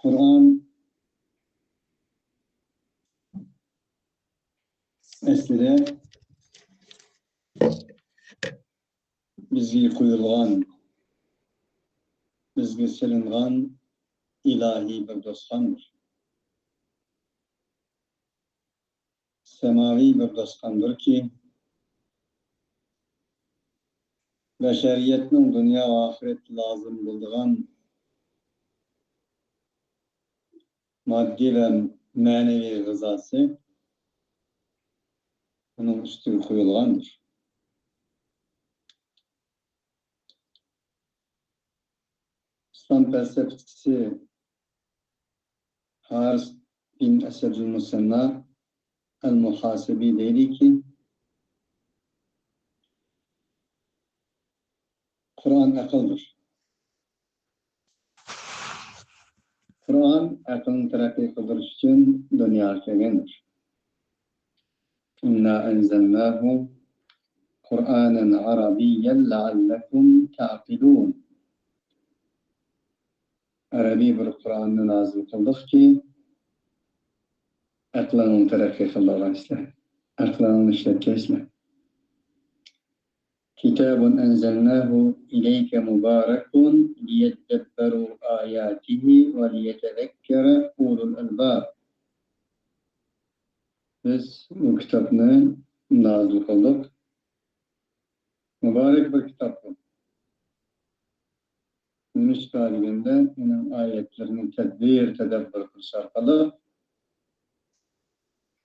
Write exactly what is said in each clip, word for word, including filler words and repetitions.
قۇرئان ئەسلىدە بىزگە قويۇلغان، بىزگە سېلىنغان ئىلاھىي بىر داستاندۇر. سەماۋىي بىر داستاندۇركى، بەشەرىيەتنىڭ دۇنيا ۋە ئاخىرەتتە لازىم بولىدىغان ماددىي ۋە مەنىۋى غىزاسى ئۇنىڭ ئۈستىگە قويۇلغاندۇر. ئىسلام پەلسەپىچىسى ھارىس بىن ئەسەدۇل مۇسەننا ئەل مۇھاسىبى دەيدىكى، قۇرئان ئەقىلدۇر. قۇرئان ئەقىلنى تەرەققىي قىلدۇرۇش ئۈچۈن دۇنياغا كەلگەندۇر. إنا أنزلناه قرآنا عربيا لعلكم تعقلون. ئەرەبىي بىر قۇرئاننى نازىل قىلدۇقكى، ئەقلىڭنى تەرەققىي قىلدۇرغايسىلەر. ئەقلىڭنى ئىشلەتكەيسىلەر. كتاب أنزلناه إليك مبارك ليدبروا آياته وليتذكر أولو الألباب. بىز بۇ كىتابنى نازىل قىلدۇق. مۇبارەك بىر كىتاب بۇ. نېمىشقا دېگەندە، ئۇنىڭ ئايەتلىرىنى تەدبىر، تەدەببۇر قىلىش ئارقىلىق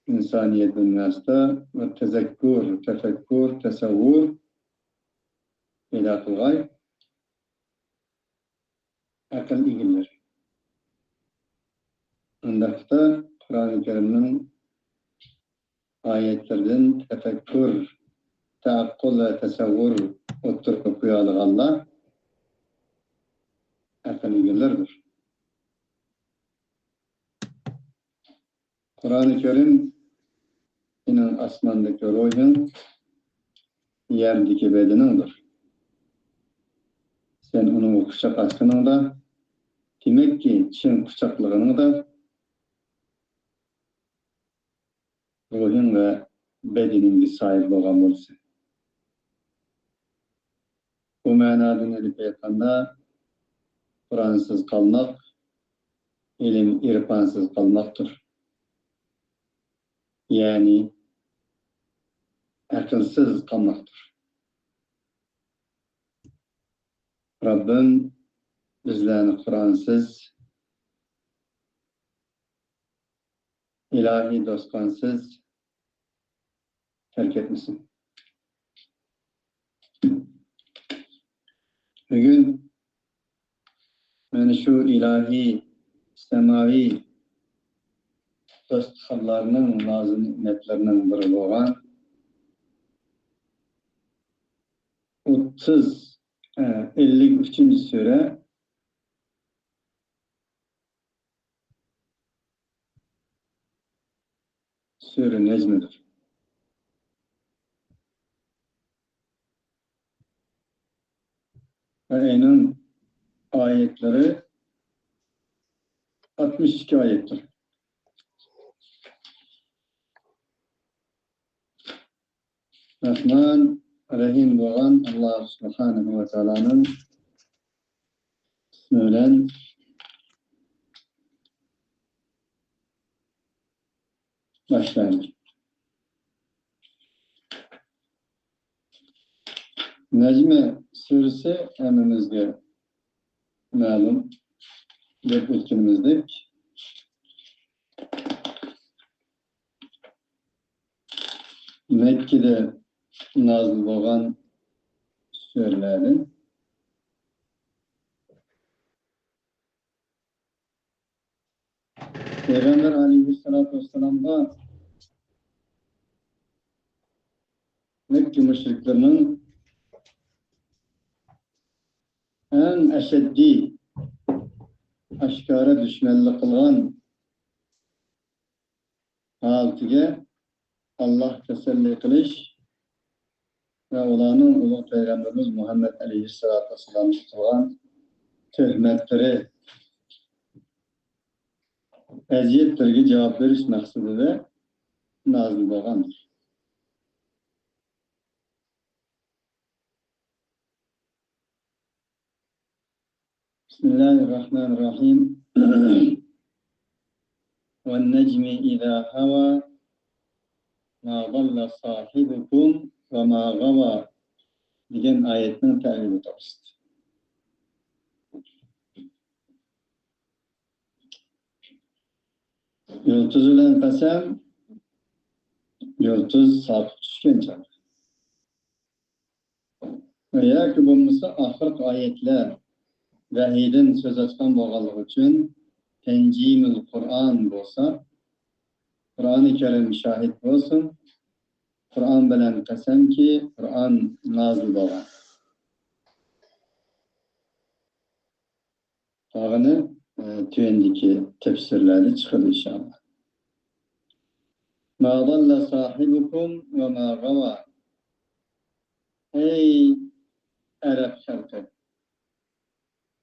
ئىنسانىيەت دۇنياسىدا بىر تەزەككۇر، تەپەككۇر، تەسەۋۋۇر پەيدا قىلغاي، ئەقىل ئىگىلىرى. ئۇنداقتا قۇرئانى كەرىمنىڭ ئايەتلىرىدىن تەپەككۇر، تەئەققۇل ۋە تەسەۋۋۇر ئوتتۇرىغا قويالىغانلار ئەقىل ئىگىلىرىدۇر. قۇرئانى كەرىم سېنىڭ ئاسماندىكى روھىڭ، يەردىكى بەدىنىڭدۇر. سەن ئۇنىڭغا قۇچاق ئاچقىنىڭدا، دېمەككى، چىڭ قۇچاقلىغىنىڭدا، روھىڭ ۋە بەدىنىڭگە ساھىب بولغان بولىسەن. بۇ مەنادىن ئېلىپ ئېيتقاندا، قۇرئانسىز قالماق، ئىلىم، ئىرپانسىز قالماقتۇر. يەنى، ئەقىلسىز قالماقتۇر. رەببىم بىزلەرنى قۇرئانسىز، ئىلاھىي دوستانسىز تەرك ئەتمىسۇن. بۈگۈن مانا شۇ ئىلاھىي، سەماۋىي دوستخانلارنىڭ نازۇ نېمەتلىرىنىڭ بىرى بولغان ئوتتۇز، ئە، ئەللىك ئۈچىنچى سۈرە، سۈرە نەجمدۇر. ۋە ئۇنىڭ ئايەتلىرى ئاتمىش ئىككى ئايەتتۇر. رەھمان، رەھىم بولغان ئاللا سۇبھانەھۇ ۋە تائالانىڭ ئىسمى بىلەن باشلايمىز. نەجمى سۈرىسى ھەممىمىزگە مەلۇم، دەپ ئۆتكىنىمىزدەك، مەككىدە نازىل بولغان سۈرىلەردىن. پەيغەمبەر ئەلەيھىسسالاتۇ ۋەسسالامغا مەككە مۇشرىكلىرىنىڭ ئەڭ ئەشەددىي، ئاشكارا دۈشمەنلىك قىلغان ھالىتىگە ئاللا تەسەللى قىلىش ۋە ئۇلارنىڭ ئۇلۇغ پەيغەمبىرىمىز مۇھەممەد ئەلەيھىسسالاتۇ ۋەسسالامغا قىلغان تۆھمەتلىرى، ئەزىيەتلىرىگە جاۋاب بېرىش مەقسىتىدە نازىل بولغاندۇر. بسم الله الرحمن الرحيم. والنجم إذا هوى ما ضل صاحبكم وما غوى دېگەن ئايەتنىڭ تەئۋىلى توغرىسىدا. يۇلتۇز بىلەن قەسەم، يۇلتۇز ساقىت چۈشكەن چاغدا. ياكى بولمىسا ئاخىرقى ئايەتلەر ۋەھىيدىن سۆز ئاچقان بولغانلىقى ئۈچۈن تەنجىمۇل قۇرئان بولسا، قۇرئانى كەرىم شاھىت بولسۇن، قۇرئان بىلەن قەسەمكى، قۇرئان نازىل بولغان. قالغىنى، ئە، تۆۋەندىكى تەپسىرلەردە چىقىدۇ، ئىنشائاللا. ما ضل صاحبكم وما غوى. ئەي ئەرەب خەلقى،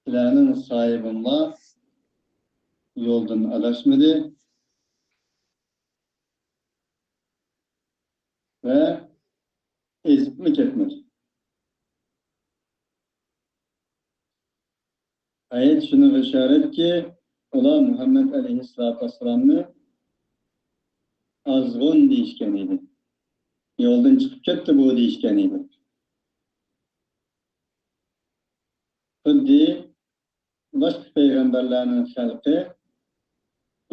سىلەرنىڭ ساھىبىڭلار يولدىن ئاداشمىدى ۋە ئېزىپمۇ كەتمىدى. ئايەت شۇنىڭغا ئىشارەتكى، ئۇلار مۇھەممەد ئەلەيھىسسالاتۇ ۋەسسالامنى ئازغۇن دېيىشكەن ئىدى. يولدىن چىقىپ كەتتى بۇ دېيىشكەن ئىدى. خۇددى باشقا پەيغەمبەرلەرنىڭ خەلقى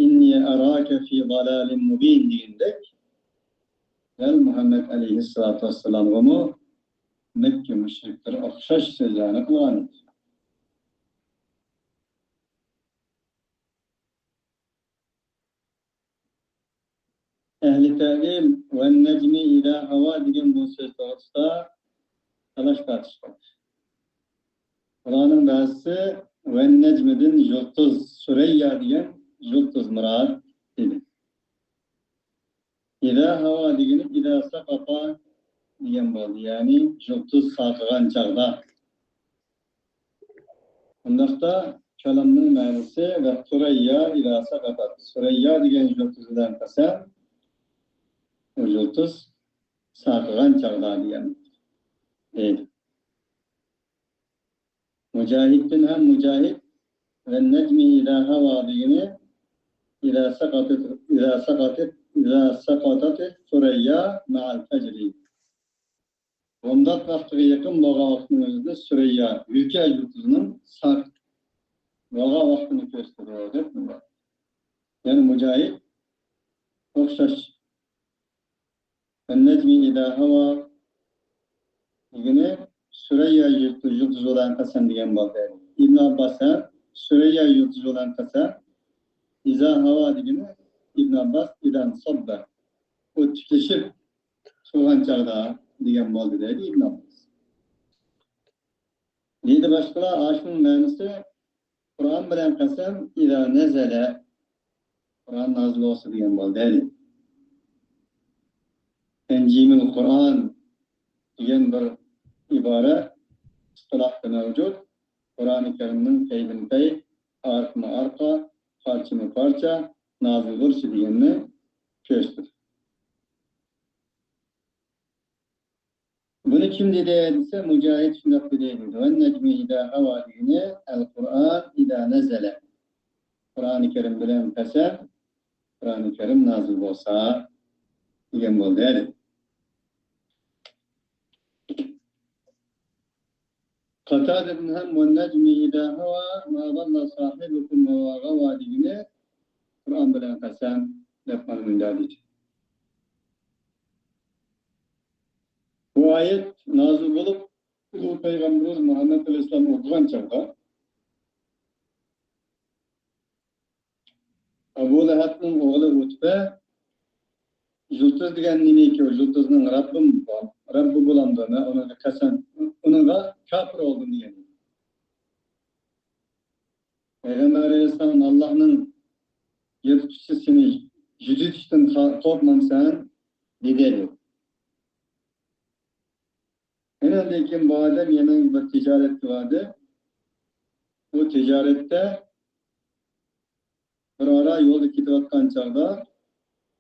«إني أراك في ضلال مبين» دېگەندەك، دەل مۇھەممەد ئەلەيھىسسالاتۇ ۋەسسالامغىمۇ مەككە مۇشرىكلىرى ئوخشاش سۆزلەرنى قىلغان ئىدى. ئەھلى تەۋىل «ۋەننەجمى ئىزا ھاۋا» دېگەن بۇ سۆز توغرىسىدا تالاش تارتىش بار. ئۇلارنىڭ بەزىسى «ۋەننەجمىدىن يۇلتۇز، سۈرەييا دېگەن يۇلتۇز مۇراد» دېدى. «ئىزا ھاۋا» دېگىنى «ئىزا سەقەتە» دېگەن بولدى، يەنى يۇلتۇز ساقىغان چاغدا. ئۇنداقتا كالامنىڭ مەنىسى «ۋەسسۈرەييا ئىزا سەقەتەت»، سۈرەييا دېگەن يۇلتۇز بىلەن قەسەم، ئۇ يۇلتۇز ساقىغان چاغدا دېگەن دەيدۇ. مۇجاھىدتىن ھەم مۇجاھىد «ۋەننەجمى ئىزا ھاۋا» دېگىنى «ئىزا سەقەتەت، ئىزا سەقەتەت، ئىزا سەقەتەت سۈرەييا مەئەل فەجرى». بومدات ۋاقتىغا يېقىن بولغان ۋاقىتنىڭ ئۆزىدە سۈرەييا، يۈركە يۇلتۇزنىڭ ساقىت بولغان ۋاقتىنى كۆرسىتىدۇ، دەپ. يەنى مۇجاھىد ئوخشاش. «ۋەننەجمى ئىزا ھاۋا» دېگىنى سۈرەييا يۇلتۇز، يۇلتۇز بىلەن قەسەم دېگەن بولدى. ئىبن ئابباس ھەم سۈرەييا يۇلتۇز بىلەن قەسەم، ئىزا ھاۋا دېگىنى ئىبن ئابباس ئىزا ئەنسەببە، ئۇ تىكلىشىپ تۇرغان چاغدا دېگەن بولدى دەيدۇ ئىبن ئابباس. دېدى باشقىلار، ئاشۇنىڭ مەنىسى قۇرئان بىلەن قەسەم، ئىزا نەزەلە، قۇرئان نازىل بولسا دېگەن بولدى دەيدۇ. تەنجىمۇل قۇرئان دېگەن بىر ئىبارە ئىستىلاھتا مەۋجۇت. قۇرئانى كەرىمنىڭ پەيدىن پەي، ئارقىمۇ ئارقا، پارچىمۇ پارچە نازىل بولۇشى دېگەننى كۆرسىتىدۇ. بۇنى كىم دېدى دېسە، مۇجاھىد شۇنداق دېدى دەيدۇ. «ۋەننەجمى ئىزا ھاۋا» دېگىنى «ئەل قۇرئان ئىزا نەزەلە». قۇرئانى كەرىم بىلەن قەسەم، قۇرئانى كەرىم نازىل بولسا دېگەن بولدى. قاتادىدىن ھەم «ۋەننەجمى ئىزا ھاۋا ما ضەللە ساھىبۇكۇم ۋە ما غەۋا» دېگىنى «قۇرئان بىلەن قەسەم» دەپ مانا مۇنداق دېدى. بۇ ئايەت نازىل بولۇپ، ئۇلۇغ پەيغەمبىرىمىز مۇھەممەد ئەلەيھىسسالام ئوقۇغان چاغدا، ئەبۇ لەھەبنىڭ ئوغلى ئۇتبە، «يۇلتۇز دېگەن نېمىكى؟ يۇلتۇزنىڭ رەببىم بار، رەببى بولامدۇ؟ مەن ئۇنىڭغا قەسەم، ئۇنىڭغا كاپىر بولدۇم» دېگەن. پەيغەمبەر ئەلەيھىسسالام «ئاللاھنىڭ يارىتقۇچىسىنى يۈزۈتۈشتىن قا-، قورقمامسەن؟» دېدى. ئۇنىڭدىن كېيىن بۇ ئادەم يەنە بىر تىجارەتكە باردى. بۇ تىجارەتتە بىر ئارا يولدا كېتىۋاتقان چاغدا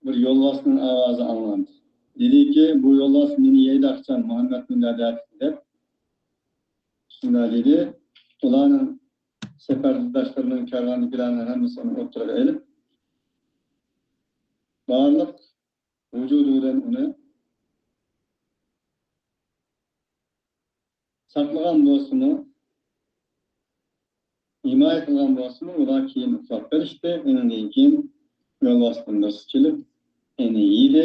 بىر يولۋاسنىڭ ئاۋازى ئاڭلاندى. دېدىكى، بۇ يولۋاس مېنى يەيدىغۇچان مۇھەممەد مۇنداق دەپتۇ دەپ. شۇنداق دېدى. ئۇلارنىڭ سەپەرداشلىرىنىڭ، كارۋاندىكىلەرنىڭ ھەممىسىنى ئوتتۇرىغا ئېلىپ، بارلىق ۋۇجۇدى بىلەن ئۇنى ساقلىغان بولسىمۇ، ھىمايە قىلغان بولسىمۇ، ئۇلار كېيىن ئۇخلاپ قېلىشتى. ئۇنىڭدىن كېيىن يولۋاستىن بىرسى كېلىپ، ئېنى يېدى.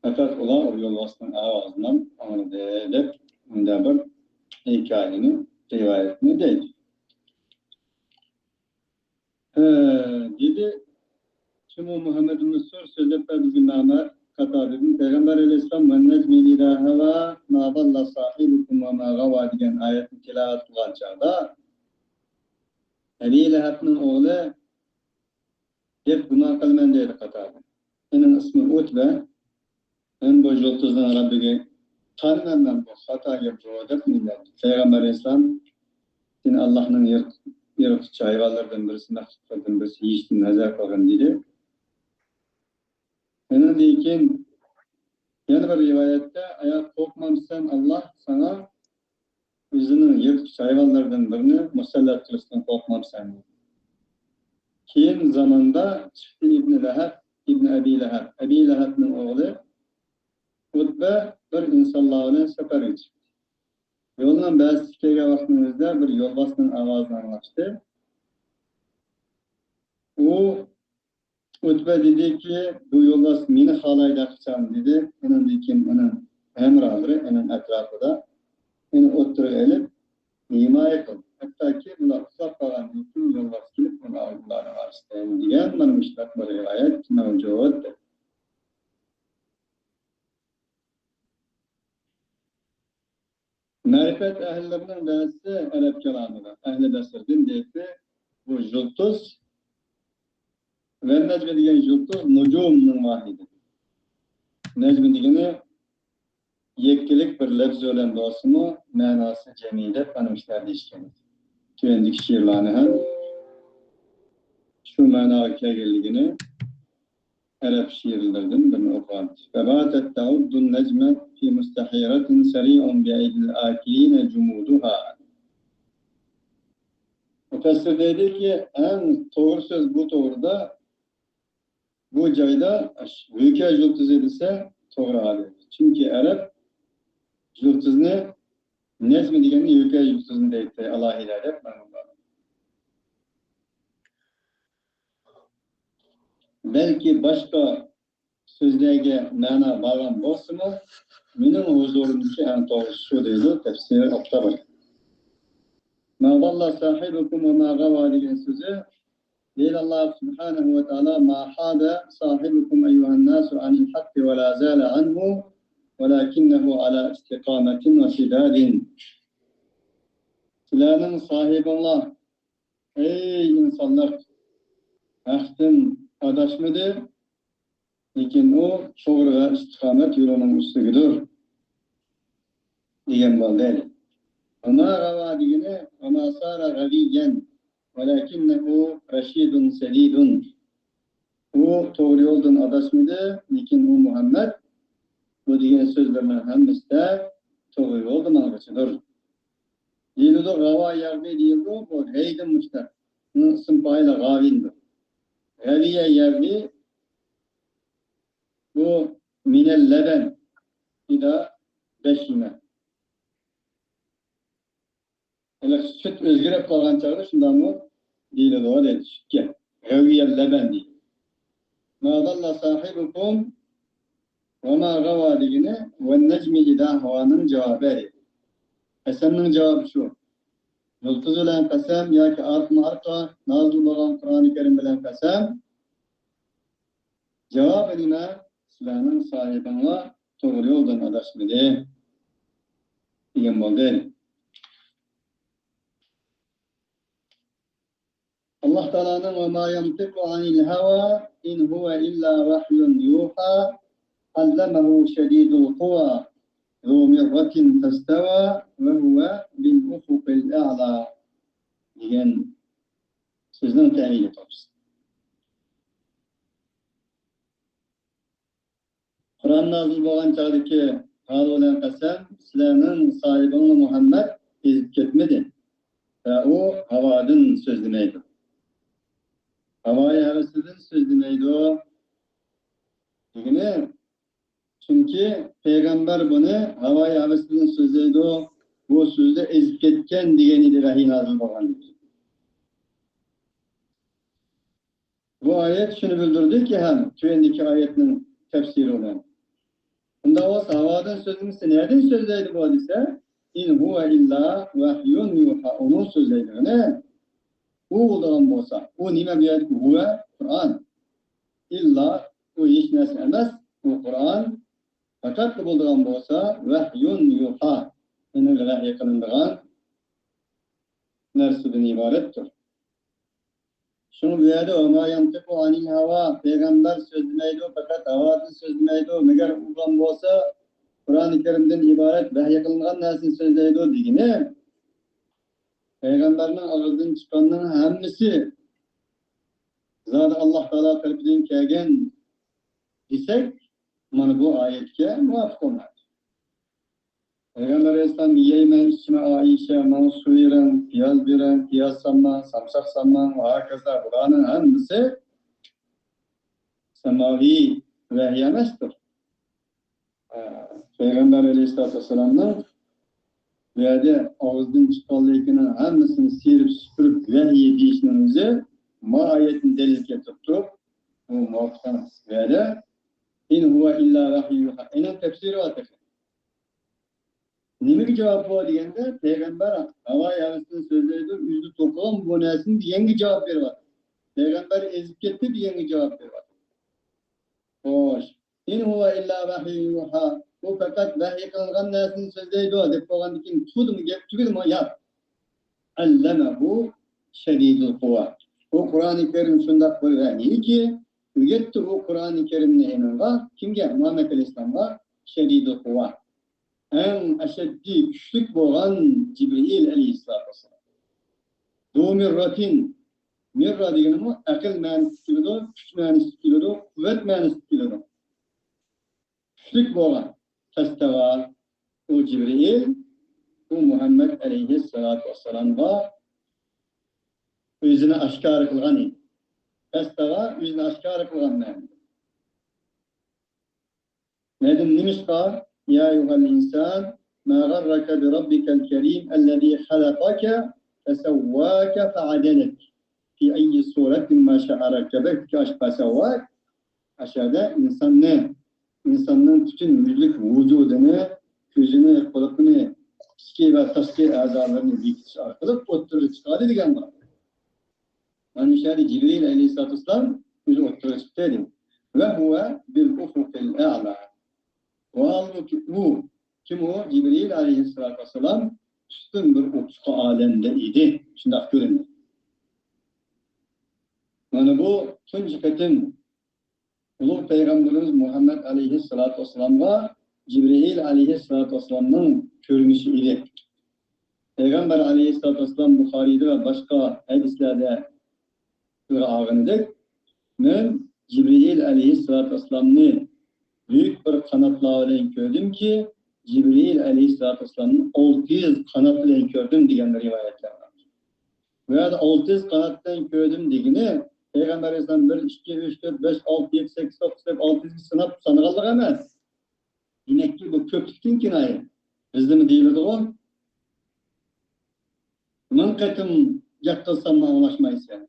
پەقەت ئۇلار ئۇ يولۋاسنىڭ ئاۋازىنى ئاڭلىدى، دەپ مۇنداق بىر ھېكايىنى، رىۋايەتنى دەيدۇ. ھە، دېدى. شۇمۇ مۇھەممەد ئىبن سۇر سۆزلەپ بەر بىزگە مەمەر قاتادىدىن. پەيغەمبەر ئەلەيھىسسالام «ۋەننەجمى ئىزا ھەۋا، ما ضەللە ساھىبۇكۇم ۋە ما غەۋا» دېگەن ئايەتنى تىلاۋەت قىلغان چاغدا، ئەبى لەھەبنىڭ ئوغلى دەپ گۇمان قىلىمەن دەيدۇ قاتادە. ئېنىڭ ئىسمى ئۇتبە. مەن بۇ يۇلتۇزنىڭ رەببىگە تانىمەن، مەن بۇ خاتا گەپ بۇ دەپ مىللەت. پەيغەمبەر ئەلەيھىسسالام سېنى ئاللاھنىڭ يارىتقۇچى ھايۋانلىرىدىن بىرسى، مەخلۇقلىرىدىن بىرسى يېيىشتىن ھەزەر قىلغىن دېدى. ئۇنىڭدىن كېيىن يەنە بىر رىۋايەتتە، ئايا قورقمامسەن، ئاللاھ ساڭا ئۆزىنىڭ يىرتقۇچ ھايۋانلىرىدىن بىرىنى مۇسەللەت قىلىشتىن قورقمامسەن؟ كېيىن زاماندا چىقتى ئىبنى لەھەب، ئىبنى ئەبى لەھەب، ئەبى لەھەبنىڭ ئوغلى ئۇتبە بىر ئىنسانلار بىلەن سەپەرگە چىقتى. يولنىڭ بەزىسىگە كەلگەن ۋاقتىنىڭ ئۆزىدە بىر يولۋاسنىڭ ئاۋازىنى ئاڭلاشتى. ئۇ ئۇتبە دېدىكى، بۇ يولۋاس مېنى خالايدۇ قاچان دېدى. ئۇنىڭدىن كېيىن ئۇنىڭ ھەمراھلىرى ئۇنىڭ ئەتراپىدا ئۇنى ئوتتۇرىغا ئېلىپ ھىمايە قىلدى. ھەتتاكى بۇلار ئۇخلاپ قالغاندىن كېيىن يولۋاس كېلىپ ئۇنى ئالدى ئارىسىدىن دېگەن مانا مۇشۇنداق بىر رىۋايەت مەۋجۇت. مەرىپەت ئەھلىلىرىنىڭ بەزىسى ئەرەب كالامىدا، ئەھلى بەسىردىن دەيتتى، بۇ يۇلتۇز، ۋەننەجمى دېگەن يۇلتۇز نۇجۇمنىڭ ۋاھىدى. نەجمى دېگىنى يەككىلىك بىر لەپزى بىلەن بولسىمۇ، مەناسى جەمئىي دەپ ئەنە مۇشۇلار دېيىشكەن. تۆۋەندىكى شېئىرلارنى ھەم شۇ مەناغا كەلگەنلىكىنى ئەرەب شېئىرلىرىدىن بىرنى ئوقۇغان. فباتت تعد النجم في مستحيرة سريع بأيدي الآكلين جمودها. مۇپەسسىر دەيدۇكى، ئەڭ توغرا سۆز بۇ توغرىدا، بۇ جايدا ھۆكەي يۇلتۇزى دېسە توغرا دەيدۇ. چۈنكى ئەرەب يۇلتۇزنى نەجمى دېگەننى ھۆكەي يۇلتۇزنى دەيتتى، ئالاھىدە دەپ مەلۇم بار. بەلكى باشقا سۆزلەرگە مەنا بارغان بولسىمۇ، مېنىڭ ھۇزۇرۇمدىكى ئەڭ توغرىسى شۇ، دەيدۇ تەپسىر ئەت-تەبەرى. ما ضل صاحبكم وما غوى دېگەن سۆزى، دەيدۇ ئاللاھ سۇبھانەھۇ ۋە تائالا، ما حاد صاحبكم أيها الناس عن الحق ولا زال عنه ولكنه على استقامة وسداد. سىلەرنىڭ ساھىبىڭلار، ئەي ئىنسانلار، ھەقتىن ئاداشمىدى، لېكىن ئۇ توغرا ۋە ئىستىقامەت يولىنىڭ ئۈستىدىدۇر، دېگەن بولدى. وما غوى دېگىنى، وما صار غويا ولكنه رشيد سديد. ئۇ توغرا يولدىن ئاداشمىدى، لېكىن ئۇ مۇھەممەد بۇ دېگەن سۆزلىرىنىڭ ھەممىسىدە توغرا يولدا ماڭغۇچىدۇر. دېيىلىدۇ، غاۋا ياغۋى دېيىلىدۇ، بۇ غەيدىن مۇشتەق. بۇنىڭ ئىسىم پائىلى غاۋىندۇر. غەۋىيە يەغۋى، بۇ مىنەل لەبەن، ئىدا بەش يېمەك. ھېلىقى سۈت ئۆزگىرىپ قالغان چاغدا شۇنداقمۇ دېيىلىدۇ دەيدۇ، سۈتكە. غەۋىيەل لەبەن دەيدۇ. ما ضل صاحبكم وما غوى دېگىنى ۋەننەجمى ئىدا ھەۋانىڭ جاۋابى دەيدۇ. قەسەمنىڭ جاۋابى شۇ. يۇلتۇز بىلەن قەسەم ياكى ئارقىمۇ ئارقا نازىل بولغان قۇرئانى كەرىم بىلەن قەسەم. جاۋابى نېمە؟ سىلەرنىڭ ساھىبىڭلار توغرا يولدىن ئاداشمىدى، دېگەن بولدى. ئاللاھ تائالانىڭ «وما ينطق عن الهوى إن هو إلا وحي يوحى علمه شديد القوى ذو مرة فاستوى وهو بالأفق الأعلى» دېگەن سۆزنىڭ تەلىلى توغرىسىدا. قۇرئان نازىل بولغان چاغدىكى ھال بىلەن قەسەم، سىلەرنىڭ ساھىبىڭلار مۇھەممەد ئېزىپ كەتمىدى ۋە ئۇ ھاۋادىن سۆزلىمەيدۇ. ھاۋايى ھەۋىسىدىن سۆزلىمەيدۇ دېگىنى، چۈنكى پەيغەمبەر بۇنى ھاۋايى ھەۋىسىدىن سۆزلەيدۇ، بۇ سۆزدە ئېزىپ كەتكەن دېگەن ئىدى ۋەھىي نازىل بولغاندىن كېيىن. بۇ ئايەت شۇنى بىلدۈردىكى، ھەم تۆۋەندىكى ئايەتنىڭ تەپسىرى بىلەن. ئۇنداق بولسا، ھاۋادىن سۆزلىمىسە، نەدىن سۆزلەيدۇ بۇ دېسە، «إن هو إلا وحي يوحى»، ئۇنىڭ سۆزلەيدىغىنى ئۇ بولىدىغان بولسا، ئۇ نېمە بۇ يەردىكى ھۇۋە؟ قۇرئان. ئىللا، ئۇ ھېچ نەرسە ئەمەس، ئۇ قۇرئان. پەقەتلا بولىدىغان بولسا، ۋەھيۇن يۇھا، ئۇنىڭغا ۋەھيى قىلىنىدىغان نەرسىدىن ئىبارەتتۇر. شۇڭا بۇ يەردە «وما ينطق عن الهوى»، پەيغەمبەر سۆزلىمەيدۇ، پەقەت ھاۋادىن سۆزلىمەيدۇ، مەگەر ئۇ بولسا قۇرئانى كەرىمدىن ئىبارەت ۋەھيى قىلىنغان نەرسىنى سۆزلەيدۇ دېگىنى، پەيغەمبەرنىڭ ئاغزىدىن چىققاننىڭ ھەممىسى زادى ئاللا تائالا تەرىپىدىن كەلگەن دېسەك، مانا بۇ ئايەتكە مۇۋاپىق بولمايدۇ. پەيغەمبەر ئەلەيھىسسالام «يەيمەن، ئىچىمەن، ئائىشە، ماڭا سۇ بېرىڭ، پىياز بېرىڭ، پىياز سالماڭ، سامساق سالماڭ ۋە ھاكازا»، بۇلارنىڭ ھەممىسى ساماۋىي ۋەھىي ئەمەستۇر. ئە، پەيغەمبەر ئەلەيھىسسالاتۇ ۋەسسالامنىڭ بۇ يەردە ئاغزىدىن چىققانلىرىنىڭ ھەممىسىنى سىيرىپ سۈپۈرۈپ ۋەھىي دېيىشنىڭ ئۆزى ما ئايەتنى دەلىل كەلتۈرۈپ تۇرۇپ، بۇ مۇۋاپىق ئەمەس. بۇ يەردە «إن هو إلا وحي يوحى»، ئېنىق تەپسىرى بار تېخى. نېمىگە جاۋاب بۇ دېگەندە، پەيغەمبەر ھاۋايى ھەۋىسىدىن سۆزلەيدۇ، ئۆزى توقۇغان بۇ نەرسىنى دېگەنگە جاۋاب بېرىۋاتىدۇ. پەيغەمبەر ئېزىپ كەتتى دېگەنگە جاۋاب بېرىۋاتىدۇ. خوش. «إن هو إلا وحي يوحى»، ئۇ پەقەت ۋەھىي قىلىنغان نەرسىنى سۆزلەيدۇ دەپ بولغاندىن كېيىن تۇدىمۇ گەپ تۈگىدىمۇ؟ ياق. «علمه شديد القوى». ئۇ قۇرئانى كەرىم شۇنداق بىر ۋەھىيكى، ئۆگەتتى ئۇ قۇرئانى كەرىمنى ئېنىڭغا. كىمگە؟ مۇھەممەد ئەلەيھىسسالامغا. «شديد القوى». ئەڭ ئەشەددىي، كۈچلۈك بولغان جىبرىئىل ئەلەيھىسسالاتۇ ۋەسسالام. «ذو مرة». مىررە دېگىنىمۇ ئەقىل مەنىسىدە كېلىدۇ، كۈچ مەنىسىدە كېلىدۇ، قۇۋۋەت مەنىسىدە كېلىدۇ. كۈچلۈك بولغان. «فاستوى»، ئۇ جىبرىئىل، ئۇ مۇھەممەد ئەلەيھىسسالاتۇ ۋەسسالامغا ئۆزىنى ئاشكارا قىلغان ئىدى. «فاستوى»، ئۆزىنى ئاشكارا قىلغان مەنىدە. نېمە دېدى؟ نېمىشقا؟ «يا أيها الإنسان ما غرك بربك الكريم الذي خلقك فسواك فعدلك في أي صورة ما شاء ركبك». فەسەۋۋاك. ئاشۇ يەردە ئىنساننى، ئىنساننىڭ پۈتۈن يۈزلۈك ۋۇجۇدىنى، كۆزىنى، قۇلىقىنى، ئىچكى ۋە تاشقى ئەزالىرىنى بېكىتىش ئارقىلىق ئوتتۇرىغا چىقاردى دېگەن بار. مانا شۇ يەردە جىبرىئىل ئەلەيھىسسالاتۇ ۋەسسالام ئۆزى ئوتتۇرىغا چىقتى دېدى. «وهو بالأفق الأعلى». ۋاھالبۇكى ئۇ، كىم ئۇ؟ جىبرىئىل ئەلەيھىسسالاتۇ ۋەسسالام ئۈستۈن بىر ئۇپۇق ئالەمدە ئىدى. شۇنداق كۆرۈندى. مانا بۇ تۇنجى قېتىم ئۇلۇغ پەيغەمبىرىمىز مۇھەممەد ئەلەيھىسسالاتۇ ۋەسسالامغا جىبرىئىل ئەلەيھىسسالاتۇ ۋەسسالامنىڭ كۆرۈنۈشى ئىدى. پەيغەمبەر ئەلەيھىسسالاتۇ ۋەسسالام بۇخارىيدا ۋە باشقا ھەدىسلەردە تىلغا ئالغىنىدەك، مەن جىبرىئىل ئەلەيھىسسالاتۇ ۋەسسالامنى بۈيۈك بىر قاناتلار بىلەن كۆردۈمكى، جىبرىئىل ئەلەيھىسسالاتۇ ۋەسسالامنى ئالتە يۈز قانات بىلەن كۆردۈم دېگەن رىۋايەتلەر بار. بۇ يەردە ئالتە يۈز قانات بىلەن كۆردۈم دېگىنى، پەيغەمبەر ئەلەيھىسسالام بىر، ئىككى، ئۈچ، تۆت، بەش، ئالتە، يەتتە، سەككىز، توققۇز دەپ ئالتە يۈزگە ساناپ سانىغانلىقى ئەمەس. دېمەككى، بۇ كۆپلۈكتىن كىنايە. بىزدىمۇ دېيىلىدىغۇ، مىڭ قېتىم گەپ قىلساممۇ ئاڭلاشمايسەن.